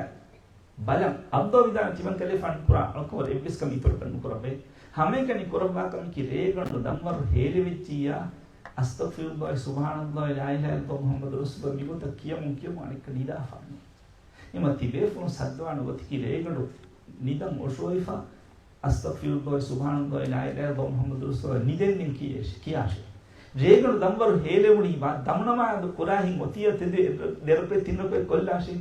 ބަލަން. ޢަބްދުﷲ ވިދާޅު ތިމަން ކަލޭފާނު ކުރާ އަޅުކަމަށް އެއްވެސް ކަމެއް އިތުރުކަން ނުކުރައްވައޭ. ހަމައެކަނި ކުރައްވާ ކަމަކީ ރޭގަނޑު ދަންވަރު ހޭލެވިއްޖިއްޔާ، އަސްތަޣްފިރުﷲ، ސުބްޙާނަﷲ، ލާ އިލާހަ އިއްލަﷲ، މުޙައްމަދު ރަސޫލުﷲ މިގޮތަށް ކިޔަމުން ކިޔަމުން އަނެއްކާ ނިދާފާނެ. އެމަ ތިބޭފުޅުން ސައްދަވާނެ ގޮތަކީ ރޭގަނޑު ނިދަން އޮށޯވިފަ، އަސްތަޣްފިރުﷲ، ސުބްޙާނަﷲ، ލާ އިލާހަ އިއްލަﷲ، މުޙައްމަދު ރަސޫލުﷲ ނިދެން ދެން ކިޔޭށި، ކިޔާށޭ. ރޭގަނޑު ދަންވަރު ހޭލެވުނީމާ ދަމުނަމާދު ކުރާހިން އޮތިއްޔާ ތެދު އެއް ރަ-، ދެ ރަކުޢަތް ތިން ރަކުޢަތް ކޮށްލާށޭ.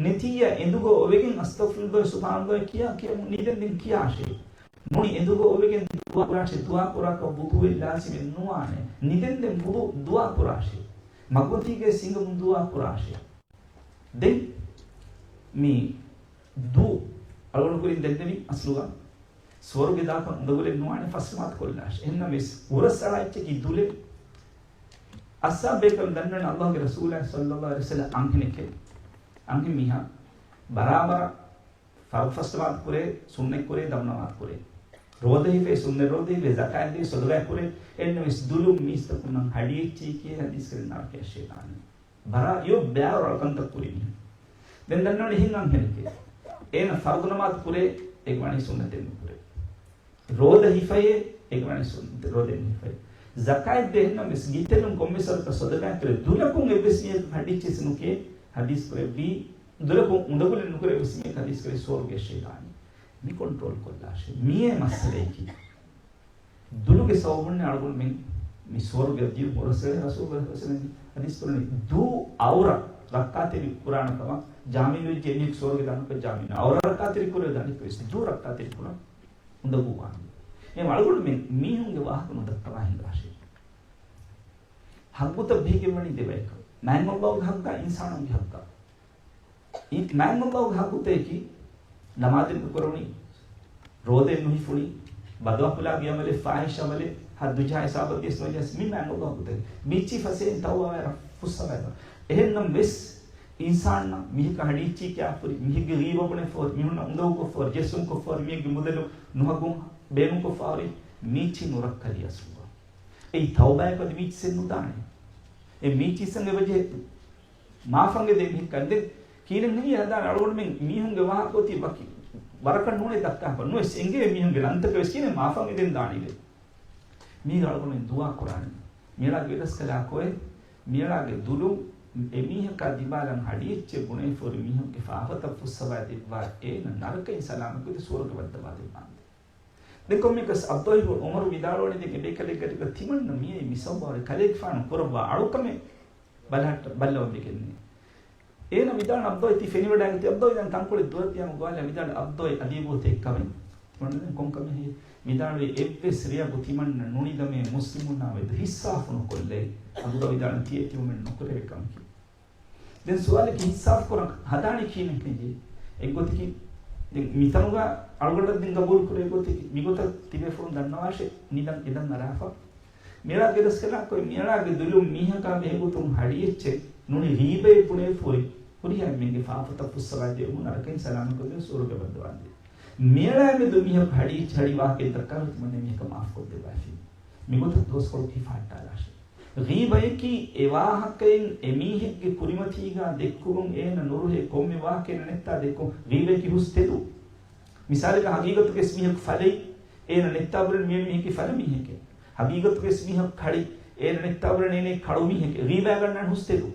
ނެތިއްޔާ އެނދުގަ އޮވެގެން އަސްތަޣްފިރުﷲ، ސުބްޙާނަﷲ ކިޔާ ކިޔަމުން ނިދެން ދެން ކިޔާށޭ. މުޅި އެނދުގަ އޮވެގެން ދުޢާ ކުރާށޭ، ދުޢާ ކުރާކަށް ވުޟޫއެއް ލާޒިމެއް ނުވާނެ. ނިދެން ދެން ވުޟޫ ދުޢާ ކުރާށޭ. މަގުމަތީގައި ސިނގަމުން ދުޢާ ކުރާށޭ. ދެން މި ދޫ އަޅުގަނޑު ކުރިން ދެންނެވި އަސްލުގަ ސުވަރުގެ ދާކަށް އުނދަގުލެއް ނުވާނެ ފަސް ނަމާދު ކޮށްލާށޭ. އެހެންނަމަވެސް އުރަސް އަޅާ އެއްޗަކީ ދުލެއް. އަސްހާބު ބޭކަލުން ދަންނަވަނީ ﷲގެ ރަސޫލާ ޞައްލަﷲ ޢަލައިހި ވަސައްލަމަ އަންހެނެކޭ. އަންހެން މީހާ ބަރާބަރަށް ފަރުޟު ފަސް ނަމާދު ކުރޭ، ސުންނަތް ކުރޭ، ދަމު ނަމާދު ކުރޭ. ރޯދަ ހިފޭ، ސުންނަތް ރޯދަ ހިފޭ، ޒަކާތް ދޭ، ޞަދަޤާތް ކުރޭ. އެހެންނަމަވެސް ދުލުން މީސްތަކުންނަށް ހަޑި އެއްޗިއްޔާ ކިޔޭ ހަދީސް ކުރެއްވި ނަރަކަޔަށޭ ދާނެ. ބަރާ އިޔޮ ބޭރު އަޅުކަންތައް ކުރިން. ދެން ދަންނަވަނީ އެހެން އަންހެނެކޭ. އޭނަ ފަރުޟު ނަމާދު ކުރޭ، އޭގެ ވާނީ ސުންނަތެއް ނުކުރޭ. ރޯދަ ހިފައޭ، އޭގެ ވާނީ ސުން-، ރޯދައެއް ނުހިފައޭ. ޒަކާތް ދޭ، އެހެންނަމަވެސް ގިތެލުން ކޮންމެސް ވަރަކަށް ޞަދަޤާތް ކުރޭ. ދުލަކުން އެއްވެސް މީހަކު ހަޑިއެއްޗިއްސެއް ނުކިޔޭ ހަދީސް ކުރެއްވީ. ދުލަކުން އުނދަގުލެއް ނުކުރޭ އެއްވެސް މީހަކު ހަދީސް ކުރެއްވީ ސުވަރުގެއަށޭ ދާނީ. މި ކޮންޓްރޯލް ކޮށްލާށޭ. މިއޭ މައްސަލައަކީ. ދުލުގެ ސަބަބުންނޭ އަޅުގަނޑުމެން މި ސުވަރުގެއަށް ދިޔުން. ރަސޫލު ޞައްލަﷲ ޢަލައިހި ވަސައްލަމަ ޙަދީޘް ކުރަނީ، ދޫ އައުރަ ރައްކާތެރި ކުރާނެ ކަމަށް ޖާމިން ވެއްޖެ އެމީހަކު ސުވަރުގެ ދާނެކަން ޖާމިން. އައުރަ ރައްކާތެރި ކުރެވޭ ދާނެކަން ވެސް ދޫ ރައްކާތެރި ކުރަން އުނދަގޫވާނެ. އެހެން އަޅުގަނޑުމެން މީހުންގެ ވާހަކަ ނުދައްކަވާ ހިނގާށޭ. ހައްގުތައް ބެހިގެންވަނީ ދެ ބަޔަކަށް. މާތް ﷲގެ ހައްގާ، އިންސާނުންގެ ހައްގާ. މާތް ﷲގެ ހައްގުތަކަކީ ނަމާދެއް ނުކުރުނީ، ރޯދައެއް ނުހިފުނީ، ބަދުއަޚުލާގީ ޢަމަލެއް، ފާޙިޝް ޢަމަލެއް، ޙައްދު ޖަހާ ހިސާބަށް ދިޔަސް ނުޖަހާސް، މީ މާތް ﷲގެ ހައްގުތަކެއް. މީ އެއްޗިހި ފަސޭހައިން ތައުބާވާ ފުއްސަވާ. އެހެންނަމަވެސް، އިންސާނާ މީހަކާ ހަޑިއެއްޗިއްޔާ ކިޔާފަ ހުރި، މީހެއްގެ ޣީބަ ބުނެފަ ހުރި، މީހުންނަށް އުނދަގޫކޮށްފަ ހުރި، ޖެއްސުން ކޮށްފަ ހުރި، މީހެއްގެ މުދަލު ނުހަގުން ބޭނުން ކޮށްފަ ހުރި، މީ އެއްޗިހި ނުރައްކަލީ އަސްލުގަ. އެއީ ތައުބާއެއް އަދި މީ އެއްޗިހި ސެއް ނުދާނެ. އެ މީ އެއްޗިހި ސެއްގެ ވަޖަހަށް މާފަށް އެދޭ މީހަކަށް ދެން ކީއްވެގެން ހެއްޔޭ ހަދާނެ؟ އަޅުގަނޑުމެން މީހުންގެ ވާހަކަ އޮތީ ވަކި ވަރަކަށް ނޫނޭ ދައްކާފަ. ނުވެސް އެނގޭ މީހުންގެ ލަންތަކަށް ވެސް ކިޔަނީ މާފަށް އެދެން ދާނީ ދެން. މީގަ އަޅުގަނޑުމެން ދުޢާ ކުރާނީ. މިއަޅާގެ ވެރަސްކަލާކޮއެ، މިއަޅާގެ ދުލުން އެމީހަކާ ދިމާލަށް ހަޑިއެއްޗެއް ބުނެފަ ހުރި މީހުންގެ ފާފަތައް ފުއްސަވާ ދެއްވާ އޭނަ ނަރަކައިން ސަލާމަތްކޮށްދޭ ސުވަރުގެ ވައްދަވާ ދެއްވާނެ. ދެން ކޮންމެއަކަސް ޢަބްދުﷲ އިބްނު ޢުމަރު ވިދާޅުވަނީ ދެން އެބޭކަލެއްގެ އަރިގަ ތިމަންނަ މިއީ މި ސަބަބުން ކަލޭގެފާނު ކުރައްވާ އަޅުކަމެއް ބަލަހައްޓަ-، ބައްލަވަން ވެގެންނޭ. އޭނަ ވިދާޅު ޢަބްދުﷲ ތި ފެނިވަޑައިގަތީ. ޢަބްދުﷲ ދެން ތަންކޮޅެއް ދުވަސް ދިޔަމު ގޮވާލާ ވިދާޅު ޢަބްދުﷲ އަދީބު އޮތޭ ކަމެއް. ވަންނަ ދެން ކޮން ކަމެއް ހޭ؟ ވިދާޅުވީ އެއްވެސް ރެއަކު ތިމަންނަ ނުނިދަމޭ މުސްލިމުންނާ މެދު ހިއްސާފު ނުކޮށްލައި. ޢަބްދުﷲ ވިދާޅު ތިޔަ ތިއުމެއް ނުކުރެވޭ ކަމަކީ. ދެން ސުވާލަކީ ހިއްސާފު ކުރަން ހަދާނީ ކިހިނެއް ހެއްޔޭ؟ އެއްގޮތަކީ، ދެން މިތަނުގަ އަޅުގަނޑަށް ދެން ގަބޫލު ކުރޭ ގޮތަކީ، މިގޮތަށް ތިބޭފުޅުން ދަންނަވާށޭ، ނިދަން އެދަން އަރާފަ. މިއަޅާ ގެރަސްކަލާކޮއެ، މިއަޅާގެ ދުލުން މީހަކާ ބެހޭގޮތުން ހަޑިއެއްޗެއް ނޫނީ ޣީބައެއް ބުނެފަ ހުރި، ހުރިހާ އެންމެންގެ ފާފަތައް ފުއްސަވާދެއްވުމުން ނަރަކައިން ސަލާމަތްކޮށްދޭ ސުވަރުގެ ވައްދަވާނދޭ. މިއަޅާ މެދު މީހަކު ހަޑި އިއްޗި ހަޑި ވާހަކައެއް ދައްކާ ހުތުމަށް މީހަކަށް މާފް ކޮށްދެއްވާފި. މިގޮތަށް ދުވަސްކޮޅަކު ހިފަހައްޓާލާށޭ. ޣީބަޔަކީ އެ ވާހަކައިން އެމީހެއްގެ ކުރިމަތީގާ ދެއްކުމުން އޭނަ ނުރުހޭ ކޮންމެ ވާހަކައެއް ނެތާ ދެއްކުން. ޣީބަޔަކީ ހުސް ތެދު. މިސާލަކަށް ހަގީގަތުގައި މީހަކު ފަލައި، އޭނަ ނެތާބުރެން މިއެން މީހަކީ ފަލަ މީހެކޭ. ހަގީގަތުގައި މީހަކު ކަޅި، އޭނަ ނެތާބުރެން އޭނަ ކަޅު މީހެކޭ. ޣީބާގަންނާން ހުސް ތެދު.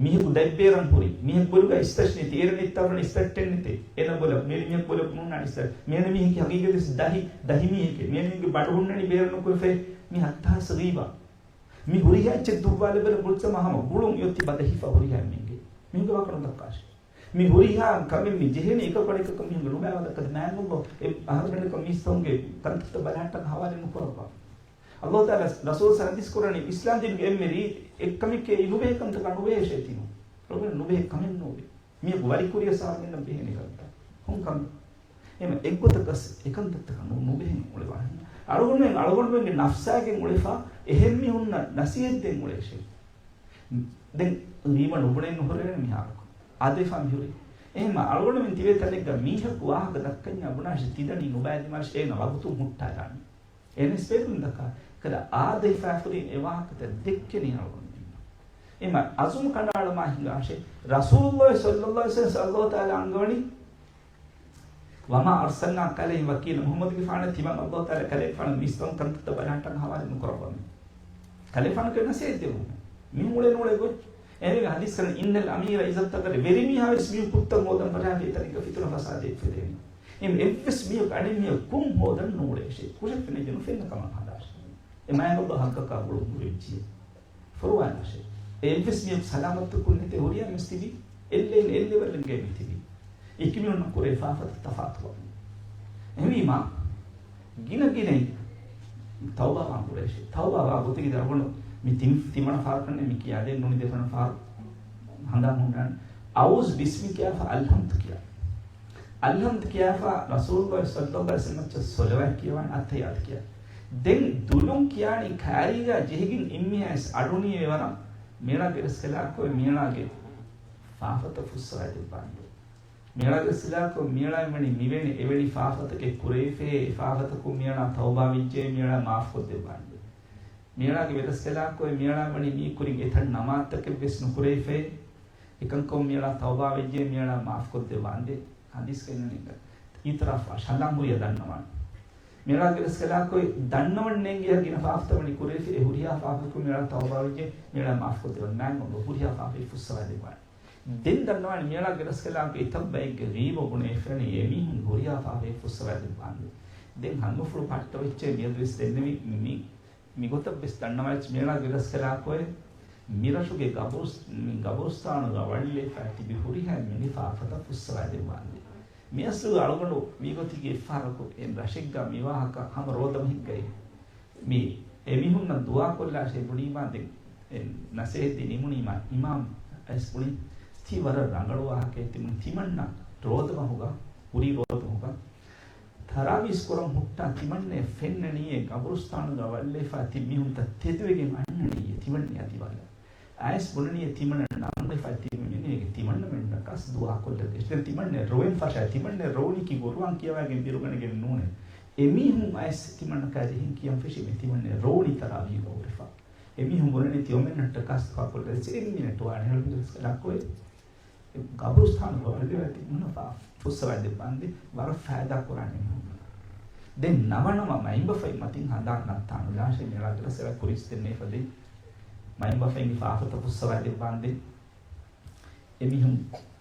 މީހަކު ދަތްބޭރަށް ހުރި، މީހަކު ބޮލުގަ އިސްތަށި ނެތި، އޭރަ ނެތްތާ ބުނަން އިސްތައްޓެއް ނެތޭ، އޭނަ ބޮލަ، މޭނި މީހަކު ބޮލަ ނޫންނާނެ އިސްތަށި، މޭނި މީހަކީ ހަގީގަތަށް ދަހި، ދަހި މީހެކޭ، މޭނި މީހަކު ބަނޑު ހުންނަނީ ބޭރަށް ނުކުރެފައި، މީ ހައްތާސް ޣީބާ. މި ހުރިހާ އެއްޗެއް ދުއްވާލެވޭނެ މުޖްތަމަޢު ހަމަ ގުޅުން އޮތީ ބަދަ ހިފަ ހުރިހާ އެންމެންގެ. މީހުންގެ ވާހަކަ ނުދައްކާށޭ. މި ހުރިހާ ކަމެއް މި ޖެހެނީ އެކަކު އަނެކަކަށް މީހުންގެ ނުބައިވާ ދައްކަން މާތް ﷲ އެ އަހަރުމެންނަކަށް މީސްތަކުންގެ ކަންތައްތައް ބަލަހައްޓަން ހަވާލެއް ނުކުރައްވާ. ﷲ ތަޢާލާ ރަސޫލު ޙަދީޘް ކުރަނީ އިސްލާމް ދީނުގެ އެންމެ ރީ އެއްކަމެކޭ އެ ނުބެހޭ ކަންތަކާ ނުބެހޭށޭ ތިނު. ރޮބިން ނުބެހޭ ކަމެއް ނޯވޭ. މިޔަކު ވަރިކުރިޔަސް އަހަރުމެންނަށް ބެހޭނެ ކަންތައް. ހުން ކަމެއް. އެމަ އެއްގޮތަކަސް އެކަންތައްތަކަށް ނު، ނުބެހެން އުޅެވާނެ. އަޅުގަނޑުމެން އަޅުގަނޑުމެންގެ ނަފްސާގެން އުޅެފަ އެހެން މީހުންނަށް ނަސޭހަތްދޭން އުޅޭށޭ. ދެން ޣީބަ ނުބުނެން ނުހުރެވޭނެ މިހާރަކު. އާދެފާ މިހުރީ. އެހެންމަ އަޅުގަނޑުމެން ތިބޭ ތަނެއްގަ މީހަކު ވާހަކަ ދައްކަންޏާ ބުނާށޭ ތިދަނީ ނުބައި ދިމާށޭ އޭނަ ވަގުތުން ހުއްޓާލާނީ. އޭނަސް ބޭކުން ދައްކާ. ކަދަ އާދައިފާފުރި އެ ވާހަކަތައް ދެއްކެނީ އަޅުގަނޑުމެންނަށް. އެމަ އަޒުމް ކަނޑައަޅަމާ ހިނގާށޭ. ރަސޫލުﷲ ޞައްލަﷲ ޢަލައިހި ވަސައްލަމް ﷲ ތަޢާލާ އަންގަވަނީ، "وما أرسلناك عليهم وكيلا." މުޙައްމަދުގެފާނަށް ތިމަން ﷲ ތަޢާލާ ކަލޭގެފާނަށް މީސްތަކުން ކަންތައްތައް ބަލަހައްޓަން ހަވާލެއް ނުކުރައްވަމޭ. ކަލޭފާނުގެ ނަސޭހަތް ދެވުމޭ. މީހުން އުޅޭ ނޫޅޭ ގޮތް. އޭގެ ޙަދީޘް ކަން، "إن الأمير إذا ابتغر." ވެރިމީހާ ވެސް މީހުން ކުށްތައް ހޯދަން ފަށާފަ އެތަނެއްގަ ފިތުނަ ފަސާދައެއް ފެދޭނެ. އެމް އެއްވެސް މީހަކު އަނެއް މީހަކު ކުށް ހޯދަން ނޫޅޭށޭ. ކުށެއް ފެނިއްޖެ ނުފެންނަ ކަމަށް ހަދާށޭ. އެ މާތް ﷲ ޙައްޤަކާ ގުޅުން ހުރެއްޖިއްޔާ ފޮރުވާލާށޭ. އެއްވެސް މީހަކު ސަލާމަތްކޮށް ނެތޭ. ހުރިހާ މީސް ތިބީ އެއްލެއިން އެއްލެވަލްގައި މި ތިބީ. އެކި މީހުންނަށް ކުރޭ ފާފަތައް ތަފާތުކޮށް. އެހެންވީމާ، ގިނަ ގިނައިން ތައުބާވާން ހުރޭށޭ. ތައުބާވާ ގޮތެއް ދަރަގުނު މި ތިން، ތިމަނަ ފާރަކަށް މި ކިޔާދޭ ނޫނީ ދެފަނަ ފާރު ހަނދާން ހުންނާނެ. އައޫޒު ބިސްމި ކިޔާފަ އަލްޙަމްދު ކިޔާ. އަލްޙަމްދު ކިޔާފަ ރަސޫލުﷲ ޞައްލަﷲ ޢަލައިހި ވަސައްލަމަށް ޞަލަވާތް ކިޔަވާން އައްތަޙިއްޔާތު ކިޔާ. ދެން ދުލުން ކިޔާނީ ކާރީގާ ޖެހިގެން އިންމިހާވެސް އަޑުނިޔެވެ ވަރަށް މޭޅާގެ ރަސްކަލާކޮއެ މޭޅާގެ ފާފަތައް ފުއްސަވާދެއްވާން. މޭޅާގެ ރަސްކަލާކޮ މޭޅާއިން ވަނީ މިވެނި އެވެނި ފާފަތަކެއް ކުރެވިފައޭ، އެ ފާފަތަކުން މޭޅާ ތައުބާވެއްޖެ، މޭޅާ މާފްކޮށްދެއްވާން. މޭޅާގެ ވެރަސްކަލާކޮއެ މޭޅާ ވަނީ މީ ކުރިން އެތައް ނަމާދުތަކެއް ވެސް ނުކުރެވިފައޭ، އެކަންކޮށް މޭޅާ ތައުބާވެއްޖެ، މޭޅާ މާފްކޮށްދެއްވާނދޭ. ޙަދީޘް ކައިންނަނީ އިތުރާފާ ޝަލާ ހުރިޔާ ދަންނަވާނެ. މޭޅާގެ ވެރަސްކަލާކޮއެ ދަންނަވަން ނޭނގި އެ ގިނަ ފާފަތައް ވަނީ ކުރެވިފަ، އެ ހުރިހާ ފާފަތަކުން މޭޅާ ތައުބާވެއްޖެ، މޭޅާ މާފްކޮށްދެއްވާން. މާތް ﷲ ހުރިހާ ފާފައެއް ފުއްސަވާދެއްވާނެ. ދެން ދަންނަވާނެ މޭޅާގެ ރަސްކަލާކޮ އެތައް ބައެއްގެ ޣީބަ ބުނެފައި އެމީހުން ހުރިހާ ފާފައެއް ފުއްސަވާދެއްވާނދޭ. ދެން ހަނގުފުޅު ޕައްޓަވެއްޗޭ މިއަދުވެސް ދެންނެވި މި މިގޮތަށް ވެސް ދަންނަވާ އެއްޗެއް މޭޅާގެ ރަސްކަލާކޮއެ މިރަށުގެ ގަބުރުސް-، މި ގަބުރުސްތާނުގަ ވަޅިލައިފަ ތިބި ހުރިހާ އެންމެންގެ ފާފަތައް ފުއްސަވާދެއްވާނދޭ. މި އަސްލުގަ އަޅުގަނޑު މިގޮތީގެ އެއްފަހަރަކު އެ ރަށެއްގަ މިވާހަކަ ހަމަ ރޯދަމަހެއްގައި މި އެމީހުންނަށް ދުޢާކޮށްލާށޭ ބުނީމާ ދެން އެ ނަސޭހަތްދީ ނިމުނީމާ އިމާމް އައިސް ބުނި ތީ ވަރަށް ރަނގަޅު ވާހަކައެއް ތިމަން، ތިމަންނަ ރޯދަމަހުގަ، ހުރީ ރޯދަމަހުގަ ތަރާވީސް ކުރަން ހުއްޓާ ތިމަންނެ ފެންނަނީ އެ ގަބުރުސްތާނުގަ ވަޅިލައިފާ ތިބި މީހުންތައް ތެދުވެގެން އަންނަނީ އެ ތިމަންނެ އަދި ވަލަ. އައިސް ބުނަނީ އެ ތިމަންނަ ނަމުނެފާ ތިބި މީހުން އޭގެ ތިމަންނަމެންނަކަސް ދުޢާ ކޮށްލައްވައި. ދެން ތިމަންނެ ރޮވެން ފަށާ ތިމަންނެ ރޮވުނީކީ ގުރުއާން ކިޔަވައިގެން ބިރުގަނެގެން ނޫނޭ. އެމީހުން އައިސް ތިމަންނަ ކާ ޖެހިން ކިޔަން ފެށީމޭ ތިމަންނެ ރޮވުނީ ތަރާވީހުގަ ހުރެފާ. އެމީހުން ބުނަނީ ތިޔޮމެންނަށްޓަކާސް ދުޢާ ކޮށްލައްވައި އެއް މިނެޓް ވާނެ ހަޅު ގަބުރުސްތާނުގަ ވަޅިލައިފާ ތިބި މީހުންނަށް ފުއްސަވާދެއްވާނދޭ ވަރަށް ފައިދާ ކުރާނެ މީހުން. ދެން ނަވަނަވަ މައިންބަފައިން މަތިން ހަނދާން ނައްތާނުލާށޭ މޭޅާގެ ރަސްކަލާ ކުރިންސް ދެންނެވިފަ ދެން މައިންބަފައިންގެ ފާފަތައް ފުއްސަވާދެއްވާނދޭ. އެމީހުން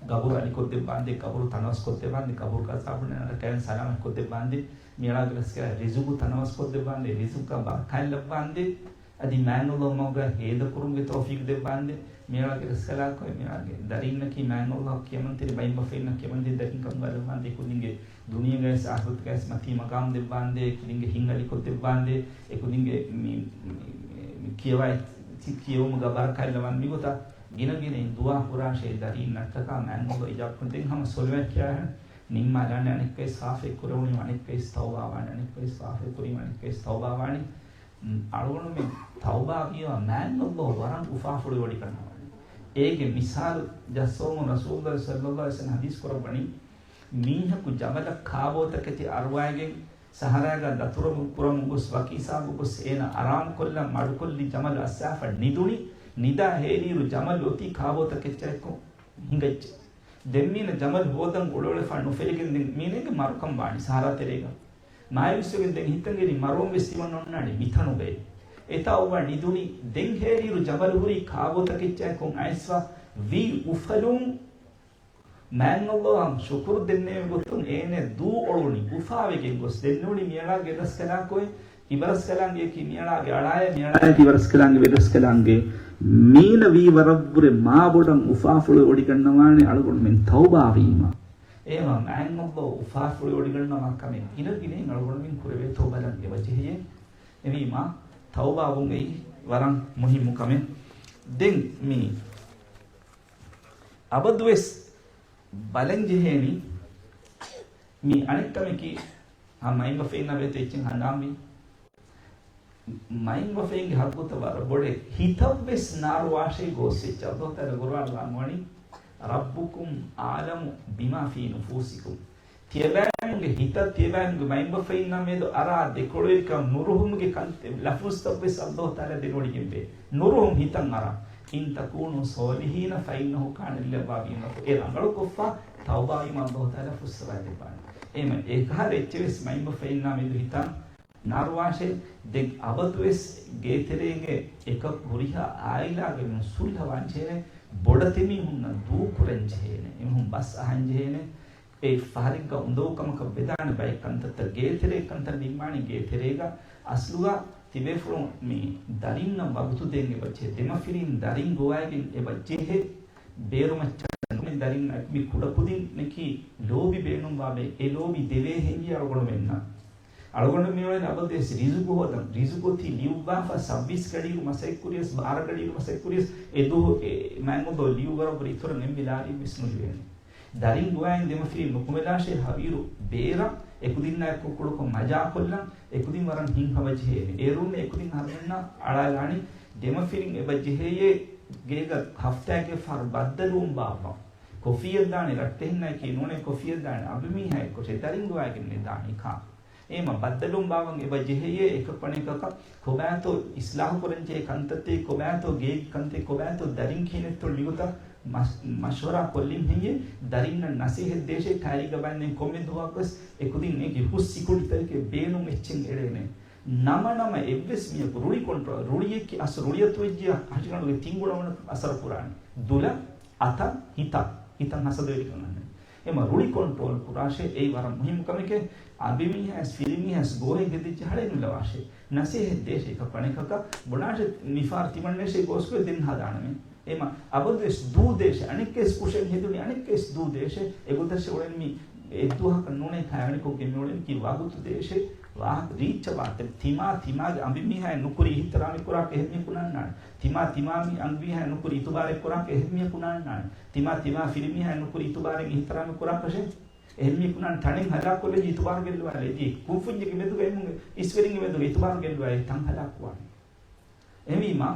ގަބުރު އަލިކޮށްދެއްވާނދޭ، ގަބުރު ތަނަވަސްކޮށްދެއްވާނދޭ، ގަބުރުގެ ޢަޒާބުން ނަރަކައިން ސަލާމަތްކޮށްދެއްވާނދޭ. މޭޅާގެ ރަސްކަލާ ރިޒުގު ތަނަވަސްކޮށްދެއްވާނދޭ، ރިޒުގަ ބަރަކާތް ލައްވާނދޭ. އަދި މާތް ﷲ މަގުގަ ހޭދަކުރުމުގެ ތައުފީޤު ދެއްވާނދޭ. މޭޅާގެ ރަސްކަލާކޮއެ މޭޅާގެ ދަރީންނަކީ މާތް ﷲ ކިޔަމަންތެރި ބައިންބަފައިންނަށް ކިޔަމަންތެރި ދަރިން ކަމުގަ ލައްވާނދޭ. އެކުދިންގެ ދުނިޔޭގައި ވެސް އާޚިރަތުގައި ވެސް މަތީ މަގާމް ދެއްވާނދޭ. އެކުދިންގެ ހިތް އަލިކޮށްދެއްވާނދޭ. އެކުދިންގެ މި، މި، މި، މި ކިޔަވައި، ތި ކިޔެވުމުގަ ބަރަކާތް ލައްވާނދޭ. މިގޮތަށް ގިނަ ގިނައިން ދުޢާ ކުރާށޭ ދަރީންނަށްޓަކާ މާތް ﷲ އިޖާބަ ކުރަން. ދެން ހަމަ ޞަލަވާތް ކިޔާހެން ނިންމާލާނެ. އަނެއްކަސް ފާފައެއް ކުރެވުނީ އަނެއްކަސް ތައުބާވާނެ، އަނެއްކަސް ފާފައެއް ކުރީމަ އަނެއްކަސް ތައުބާވާނެ. އަޅުގަނޑުމެން ތައުބާ ވީމަ މާތް ﷲ ވަރަށް އުފާފުޅުވެވޮޑިގަންނަވާނެ. އޭގެ މިސާލު ޖައްސަވަމުން ރަސޫލުﷲ ޞައްލަﷲ ޢަލައިހި ވަސައްލަމަ ޙަދީޘް ކުރައްވަނީ، މީހަކު ޖަމަލަށް ކާބޯތަކެތި އަރުވައިގެން ސަހަރާގަ ދަތުރަމުން ކުރަމުން ގޮސް ވަކި ހިސާބު ގޮސް އޭނަ އަރާމުކޮށްލަން މަޑުކޮށްލި ޖަމަލު އައްސާފަ ނިދުނީ. ނިދާ ހޭލިއިރު ޖަމަލު އޮތީ ކާބޯތަކެއްޗާއެކު ހިނގައްޖެ. ދެން މީނަ ޖަމަލު ހޯދަން އުޅެއުޅެފާ ނުފެލިގެން ދެން މީނައިގެ މަރުކަން ވާނީ ސަހަރާ ތެރޭގަ. މާތްވެސްވެގެން ދެން ހިތަށް އެރި މަރުވަން ވެސް ތިބަން އޮންނާނީ މިތަނުގައި. އެތާ އޮއްވާ ނިދުނީ. ދެން ހޭލިއިރު ޖަމަލު ހުރީ ކާބޯތަކެއްޗާއެކު އައިސްފަ ވީ އުފަލުން. މާތް ﷲ އަށް ޝުކުރު ދެންނެވި ގޮތުން އޭނަ ދޫ އޮޅުނީ، އުފާވެގެން ގޮސް ދެންނެވުނީ މިއަޅާގެ އެއްރަސްކަލާކޮއެ، ތިއްރަސްކަލާނގެއަކީ މިއަޅާގެ އަޅާއެއް، މިއަޅާއެއް ތިއްރަސްކަލާނގެ އެއްރަސްކަލާނގެ. މީނަ ވީ ވަރަށްވުރެ މާބޮޑަށް އުފާފުޅު އޮޑިގަންނަވާނެ އަޅުގަނޑުމެން ތައުބާވީމަ. އޭމަ މާތް ﷲ އުފާފުޅު އޮޑިގަންނަވާ ކަމެއް ގިނަ ގިނައިން އަޅުގަނޑުމެން ކުރެވޭތޯ ބަލަން އެބަ ޖެހެޔޭ. އެވީމާ ތައުބާވުން އެއީ ވަރަށް މުހިއްމު ކަމެއް. ދެން މި އަބަދުވެސް ބަލަން ޖެހޭނީ މި އަނެއްކަމަކީ، ހަ، މައިންބަފައިންނާ ބެހޭ އެއްޗެއް ހަނދާންވީ. މައިންބަފައިންގެ ހައްގުތައް ވަރަށް ބޮޑޭ. ހިތަށްވެސް ނާރު ވާށޭ ގޯސް އެއްޗެއް. ﷲ ތަޢާލާ ޤުރްއާން ވާންވަނީ، "ربكم أعلم بما في نفوسكم." ތިޔަބައިމީހުންގެ ހިތަށް ތިޔަބައިމީހުންގެ މައިންބަފައިންނާ މެދު އަރާ ދެކޮޅުވެރިކަން ނުރުހުމުގެ ކަން، ލަފުޒުތައްވެސް ﷲ ތަޢާލާ ދެނެވޮޑިގެންވޭ. ނުރުހުން ހިތަށް އަރާ. "إن تكونوا صالحين فإنه كان للأوابين غفورا." އެ ރަނގަޅުކޮށްފަ ތައުބާވީމަ ﷲ ތަޢާލާ ފުއްސަވާ ދެއްވާނެ. އެހެން އެކަހަލަ އެއްޗެއް ވެސް މައިންބަފައިންނާ މެދު ހިތަށް ނާރުވާށޭ. ދެން އަބަދުވެސް ގޭތެރޭގެ އެކަކު ހުރިހާ އާއިލާގެ މީހުން ޞުލްޙަވާން ޖެހޭނެ، ބޮޑަތި މީހުންނަށް ދޫކުރަން ޖެހޭނެ، އެމީހުން ބަސް އަހަން ޖެހޭނެ. އެ ފަހަރެއްގަ އުނދަގޫ ކަމަކަށް ވެދާނެ ބައެއް ކަންތައްތައް ގޭތެރޭ ކަންތައް ނިންމާނީ ގޭތެރޭގަ. އަސްލުގަ ތިބޭފުޅުން މި ދަރިންނަށް ވަގުތު ދޭން އެބަ ޖެހޭ، ދެމަފިރިން ދަރިން ގޮވައިގެން އެބަ ޖެހޭ. ބޭރުމައްޗަށް ނުވެ ދަރިންނަށް މި ކުޑަކުދިންނަކީ ލޯބި ބޭނުންވާ ބައެއް. އެ ލޯބި ދެވޭ ހެއްޔޭ އަޅުގަނޑުމެންނަށް؟ އަޅުގަނޑު މިއުޅެން އަބަދުވެސް ރިޒުގު ހޯދަން. ރިޒުގު ތި ލިޔުއްވާފަ ސައްބީސް ގަޑިއިރު މަސައްކަތް ކުރިޔަސް، ބާރަ ގަޑިއިރު މަސައްކަތް ކުރިޔަސް، އެ ދުވަހު އެ މާތް ﷲ ލިޔުއްވަރަށްވުރެ އިތުރަށް އެންމެ ލާރިއެއްވެސް ނުލިބޭނެ. ދަރިން ގޮވައިން ދެމަފިރިން ނުކުމެލާށޭ ހަވީރު ބޭރަށް އެކުދިންނާއެކު ކުޑަކޮށް މަޖާކޮށްލަން، އެކުދިން ވަރަށް ހިތްހަމަޖެހޭނެ. އޭރުން އެކުދިން އަހަރުމެންނަށް އަޅާލާނީ ދެމަފިރިން އެބަ ޖެހެޔޭ ގޭގަ ހަފްތާއެއްގެ ފަހަރު ބައްދަލުވުން ބާއްވަން. ކޮފީއެއް ދާނީ ރައްޓެހިންނާއެކީ ނޫނޭ ކޮފީއެއް ދާނީ އަނބިމީހާއެއްކޮށޭ ދަރިން ގޮވައިގެންނޭ ދާނީ ކާ. އޭމަ ބައްދަލުން ބާވަން އެބަ ޖެހެޔޭ އެކަކު އަނެކަކަށް ކޮބާތޯ އިސްލާހު ކުރަންޖެހޭ ކަންތައްތައް، ކޮބާތޯ ގޭގެ ކަންތައް، ކޮބާތޯ ދަރިން ކިހިނެއްތޯ މިގޮތަށް މަސް-، މަޝްވަރާ ކޮށްލިން ހެއްޔޭ؟ ދަރިންނަށް ނަސޭހަތް ދޭށޭ ކައިރީގަ ބައިން ކޮންމެ ދުވަހަކުވެސް އެކުދިން އެކި ހުސް ސިކުނޑިތަކެއް ބޭނުން އެއްޗެއް އެޅޭނެ. ނަމަ ނަމަ އެއްވެސް މީހަކު ރުޅި ކޮންޓްރޯލް، ރުޅިއެއްކި އަސް ރުޅިއަތުވެއްޖިޔާ ހަށިގަނޑުގެ ތިންގުނަވަނަ އަސަރު ކުރާނެ. ދުލަށް، އަތަށް، ހިތަށް، ހިތަށް ހަސަދަވެރިކަން އަންނަނީ. އެމަ ރުޅި ކޮންޓްރޯލް ކުރާށޭ، އެއީ ވަރަށް މުހިއްމު ކަމެކޭ. އަނބިމީހާސް ފިރިމީހާސް ގޯހެއް ހެދިއްޖެ ހަޅޭ ނުލަވާށޭ. ނަސޭހަތް ދޭށޭ އެކަކު އަނެކަކަށް. ބުނާށޭ މިފާރު ތިމަންނޭށޭ ގޯސްކޮއެ ދެން ހަދާނަމޭ. އެމަ އަބަދުވެސް ދޫ ދޭށޭ، އަނެއްކޭސް ކުށެއް ހެދުނީ އަނެއްކޭސް ދޫ ދޭށޭ. އެގޮތަށޭ އުޅެން މި އެއްދުވަހަކަށް ނޫނޭ ކައިވެނިކޮށްގެން މިއުޅެން ކީ ވަގުތު ދޭށޭ. ވާހަކަ ރީއްޗަށް ވާތެރި. ތިމާ ތިމާގެ އަނބިމީހާއެއް ނުކުރި އިހްތިރާމެއް ކުރާކަށް އެހެންމީހަކު ނާންނާނެ. ތިމާ ތިމާ މި އަނބިމީހާއެއް ނުކުރި އިތުބާރެއް ކުރާކަށް އެހެންމީހަކު ނާންނާނެ. ތިމާ ތިމާ ފިރިމީހާއެއް ނުކުރި އިތުބާރެއް އިހްތިރާމެއް ކުރާކަށޭ. އެހެންމީހަކު ނާން ތަނެއް ހަލާކުކޮށްލައްޖެ އިތުބާރު ގެއްލުވާލައްޖެ. ކުންފުންޏެއްގެ މެދުގަ އެމުން އިސްވެރިންގެ މެދުގަ އިތުބާރު ގެއްލުވާލައްޖެ ތަން ހަލާކުވާނެ. އެހެންވީމާ،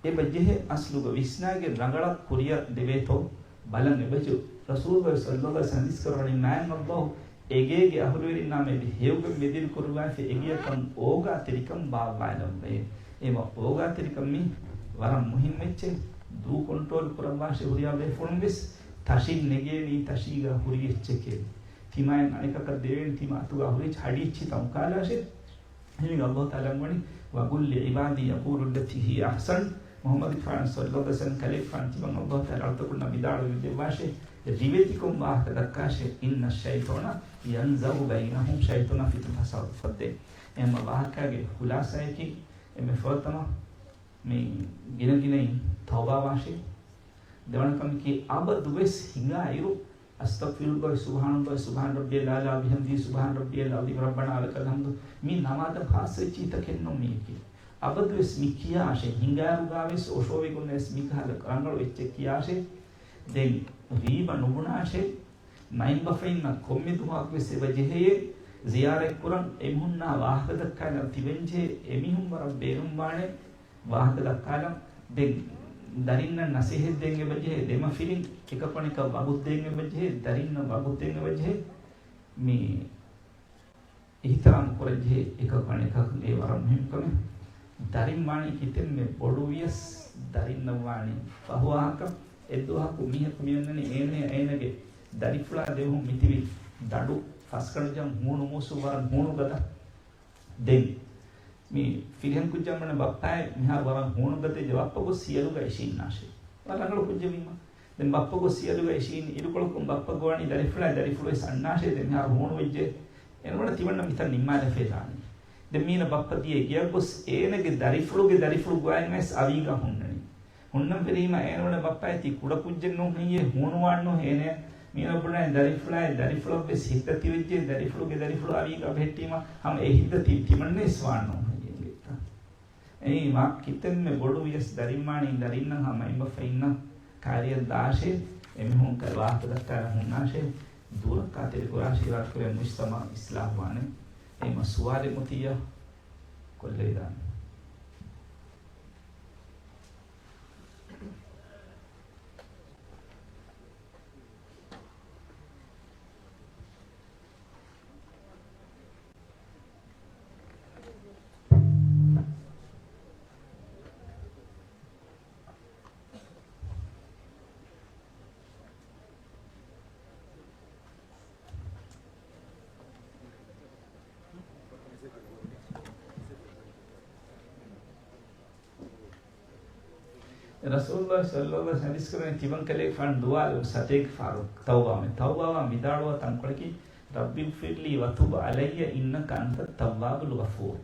އެބަ ޖެހޭ އަސްލުގަ ވިސްނާގެން ރަނގަޅަށް ކުރިއަށް ދެވޭތޯ ބަލަން އެބަޖެހޭ. ރަސޫލު ޞައްލަﷲ ޢަލައިހި ވަސައްލަމަ ޙަދީޘް ކުރައްވަނީ، މާތް ﷲ އެގޭގެ އަހުލުވެރިންނާ މެދު ހެޔޮކަން މެދިރި ކުރުވާފަ އެގެއަކަށް އޯގާތެރިކަން ބާއްވާލައްވައޭ. އެމަ އޯގާތެރިކަން މީ ވަރަށް މުހިއްމު އެއްޗެއް. ދޫ ކޮންޓްރޯލް ކުރައްވާށޭ ހުރިހާ ބޭފުޅުން ވެސް. ތަށިން ނެގޭނީ ތަށީގަ ހުރި އެއްޗެކޭ. ތިމާއިން އަނެކަކަށް ދެވޭނީ ތިމާ އަތުގަ ހުރި އެއްޗެއް. ހަޑި އެއްޗިތައް އުކާލާށޭ. ހިނގާ ﷲ ތަޢާލާ ވަނީ، "وقل لعبادي يقولوا التي هي أحسن." މުޙައްމަދުގެފާނު ޞައްލަﷲ ޢަލައިހި ވަސައްލަމަ ކަލޭގެފާނު ތިބަން ﷲ ތަޢާލާ އަޅުތަކުންނަށް ވިދާޅުވެ ދެއްވާށޭ، ރިވެތިކޮށް ވާހަކަ ދައްކާށޭ، "إن الشيطان ينزغ بينهم." ޝައިޠާނާ ފިތުނަ ފަސާދަ އުފައްދޭ. އެހެންމަ ވާހަކާގެ ޚުލާޞާއަކީ، އެންމެ ފުރަތަމަ މި ގިނަ ގިނައިން ތައުބާވާށޭ. ދެވަނަ ކަމަކީ، އަބަދުވެސް ހިނގާ އިރު، "أستغفر الله، سبحان الله، سبحان ربي الأعلى وبحمده، سبحان ربي العظيم، ربنا ولك الحمد." މީ ނަމާދަށް ޚާއްޞަ އެއްޗިތަކެއްނޫން މީއަކީ. އަބަދުވެސް މި ކިޔާށޭ، ހިނގާއިރުގާވެސް އޮށޯވެގެންވެސް މިކަހަލަ ރަނގަޅު އެއްޗެއް ކިޔާށޭ. ދެން ޣީބަ ނުބުނާށޭ. މައިންބަފައިންނަށް ކޮންމެ ދުވަހަކުވެސް އެބަ ޖެހެޔޭ ޒިޔާރަތްކުރަން. އެމީހުންނާ ވާހަކަ ދައްކާލަން ތިބެންޖެހޭ. އެމީހުން ވަރަށް ބޭނުންވާނެ ވާހަކަ ދައްކާލަން. ދެން ދަރިންނަށް ނަސޭހަތް ދޭން އެބަޖެހޭ، ދެމަފިރިން އެކަކު އަނެކަށް ވަގުތު ދޭން އެބަޖެހޭ، ދަރިންނަށް ވަގުތު ދޭން އެބަޖެހޭ، މި އިހްތިރާމް ކުރަންޖެހޭ އެކަކު އަނެކަކަށް ވަރަށް މުހިންމު ކަމެއް. ދަރިން ވާނީ ކިތަންމެ ބޮޑު ވިޔަސް، ދަރިންނަށް ވާނީ ފަހު ވާހަކަ. އެއްދުވަހަކު މީހަކު މިއަންނަނީ އޭނަ އޭނަގެ ދަރިފުޅާ ދެމީހުން މިތިބި ދަނޑު ފަސްގަނޑު ޖަހަން ހޫނު މޫސުން ވަރަށް ހޫނު ގަދަ. ދެން މި ފިރިހެން ކުއްޖާ ބުނަނީ ބައްޕާއޭ މިހާރު ވަރަށް ހޫނު ގަދައޭ، ބައްޕަ ގޮސް ސިޔަލުގަ އިށީންނާށޭ. ވަރަށް ރަނގަޅު ކުއްޖެއް ވީމަ. ދެން ބައްޕަ ގޮސް ސިޔަލުގަ އިށީން އިރުކޮޅަކުން ބައްޕަ ގޮވަނީ ދަރިފުޅާއި ދަރިފުޅުވެސް އަންނާށޭ. ދެން މިހާރު ހޫނު ވެއްޖެ. އޭނަ ބުނަނީ ތިމަންނަ މިތަން ނިންމާލަފައި ދާނީ. ދެން މީނަ ބައްޕަ ދިޔަ ގެޔަށް ގޮސް އޭނަގެ ދަރިފުޅުގެ ދަރިފުޅު ގޮވައިގެން އައިސް އަވީގަ ހުންނަނީ. ހުންނަން ފެށީމަ އޭނަ ބުނަނީ ބައްޕާއޭ ތީ ކުޑަ ކުއްޖެއް ނޫން ހެއްޔޭ ހޫނުވާން ނޫން އޭނަ. މީނަ ބުނަނީ ދަރިފުޅާއި ދަރިފުޅަށްވެސް ހިތްދަތި ވެއްޖެ، ދަރިފުޅުގެ ދަރިފުޅު އަވީގަ އަބަހެއްޓީމަ ހަމަ އެ ހިތްދަތި ތިމަންނަވެސް ވާން ނޫން ހެއްޔޭ އިނގޭތަ؟ އެއީ މާ ކިތަންމެ ބޮޑު ވިޔަސް ދަރިން ވާނީ ދަރިންނަށް ހަމަ އިނބަފައިންނަށް ކާރިއަށް ދާށޭ، އެމީހުން ކަ-، ވާހަކަ ދައްކާލަން ހުންނާށޭ، ދޫރަށް ޚާތިރި ކުރާށޭ، އިރާދަ ކުރޭ މުޖްތަމަޢު އިސްލާހު ވާނެ. އެ މަ ސުވާލެއް މުތިއްޔާ ކޮށްލެވިދާނެ. ރަސޫލުﷲ ޞައްލަﷲ ޢަލައިހި ވަސައްލަމަ ޙަދީޘް ކުރަނީ ތިމަން ކަލޭގެފާނު ދުޢާލު ސަތޭކަ ފަހަރު ތައުބާވާން. ތައުބާވާން ވިދާޅުވާ ތަންކޮޅަކީ، رب اغفر لي وتب علي إنك أنت التواب الغفور.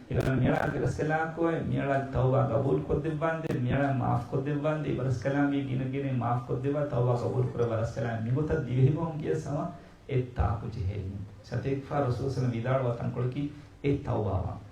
އިލާހު މިއަޅާ ގެރަސްކަލާކޮއެ، މިއަޅާ ތައުބާ ގަބޫލު ކޮށްދެއްވާނދޭ، މިއަޅާ މާފް ކޮށްދެއްވާނދޭ، އިބަރަސްކަލާމީ ގިނަ ގިނައިން މާފް ކޮށްދެއްވާ، ތައުބާ ގަބޫލު ކުރެއްވާ، ރަސްކަލާމީ މިގޮތަށް ދިވެހިބަހުން ގިޔަސް ހަމަ އެއް ތާކު ޖެހޭނީ. ސަތޭކަ ފަހަރު ރަސޫލު ވިދާޅުވާ ތަންކޮޅަކީ އެ ތައުބާވާން.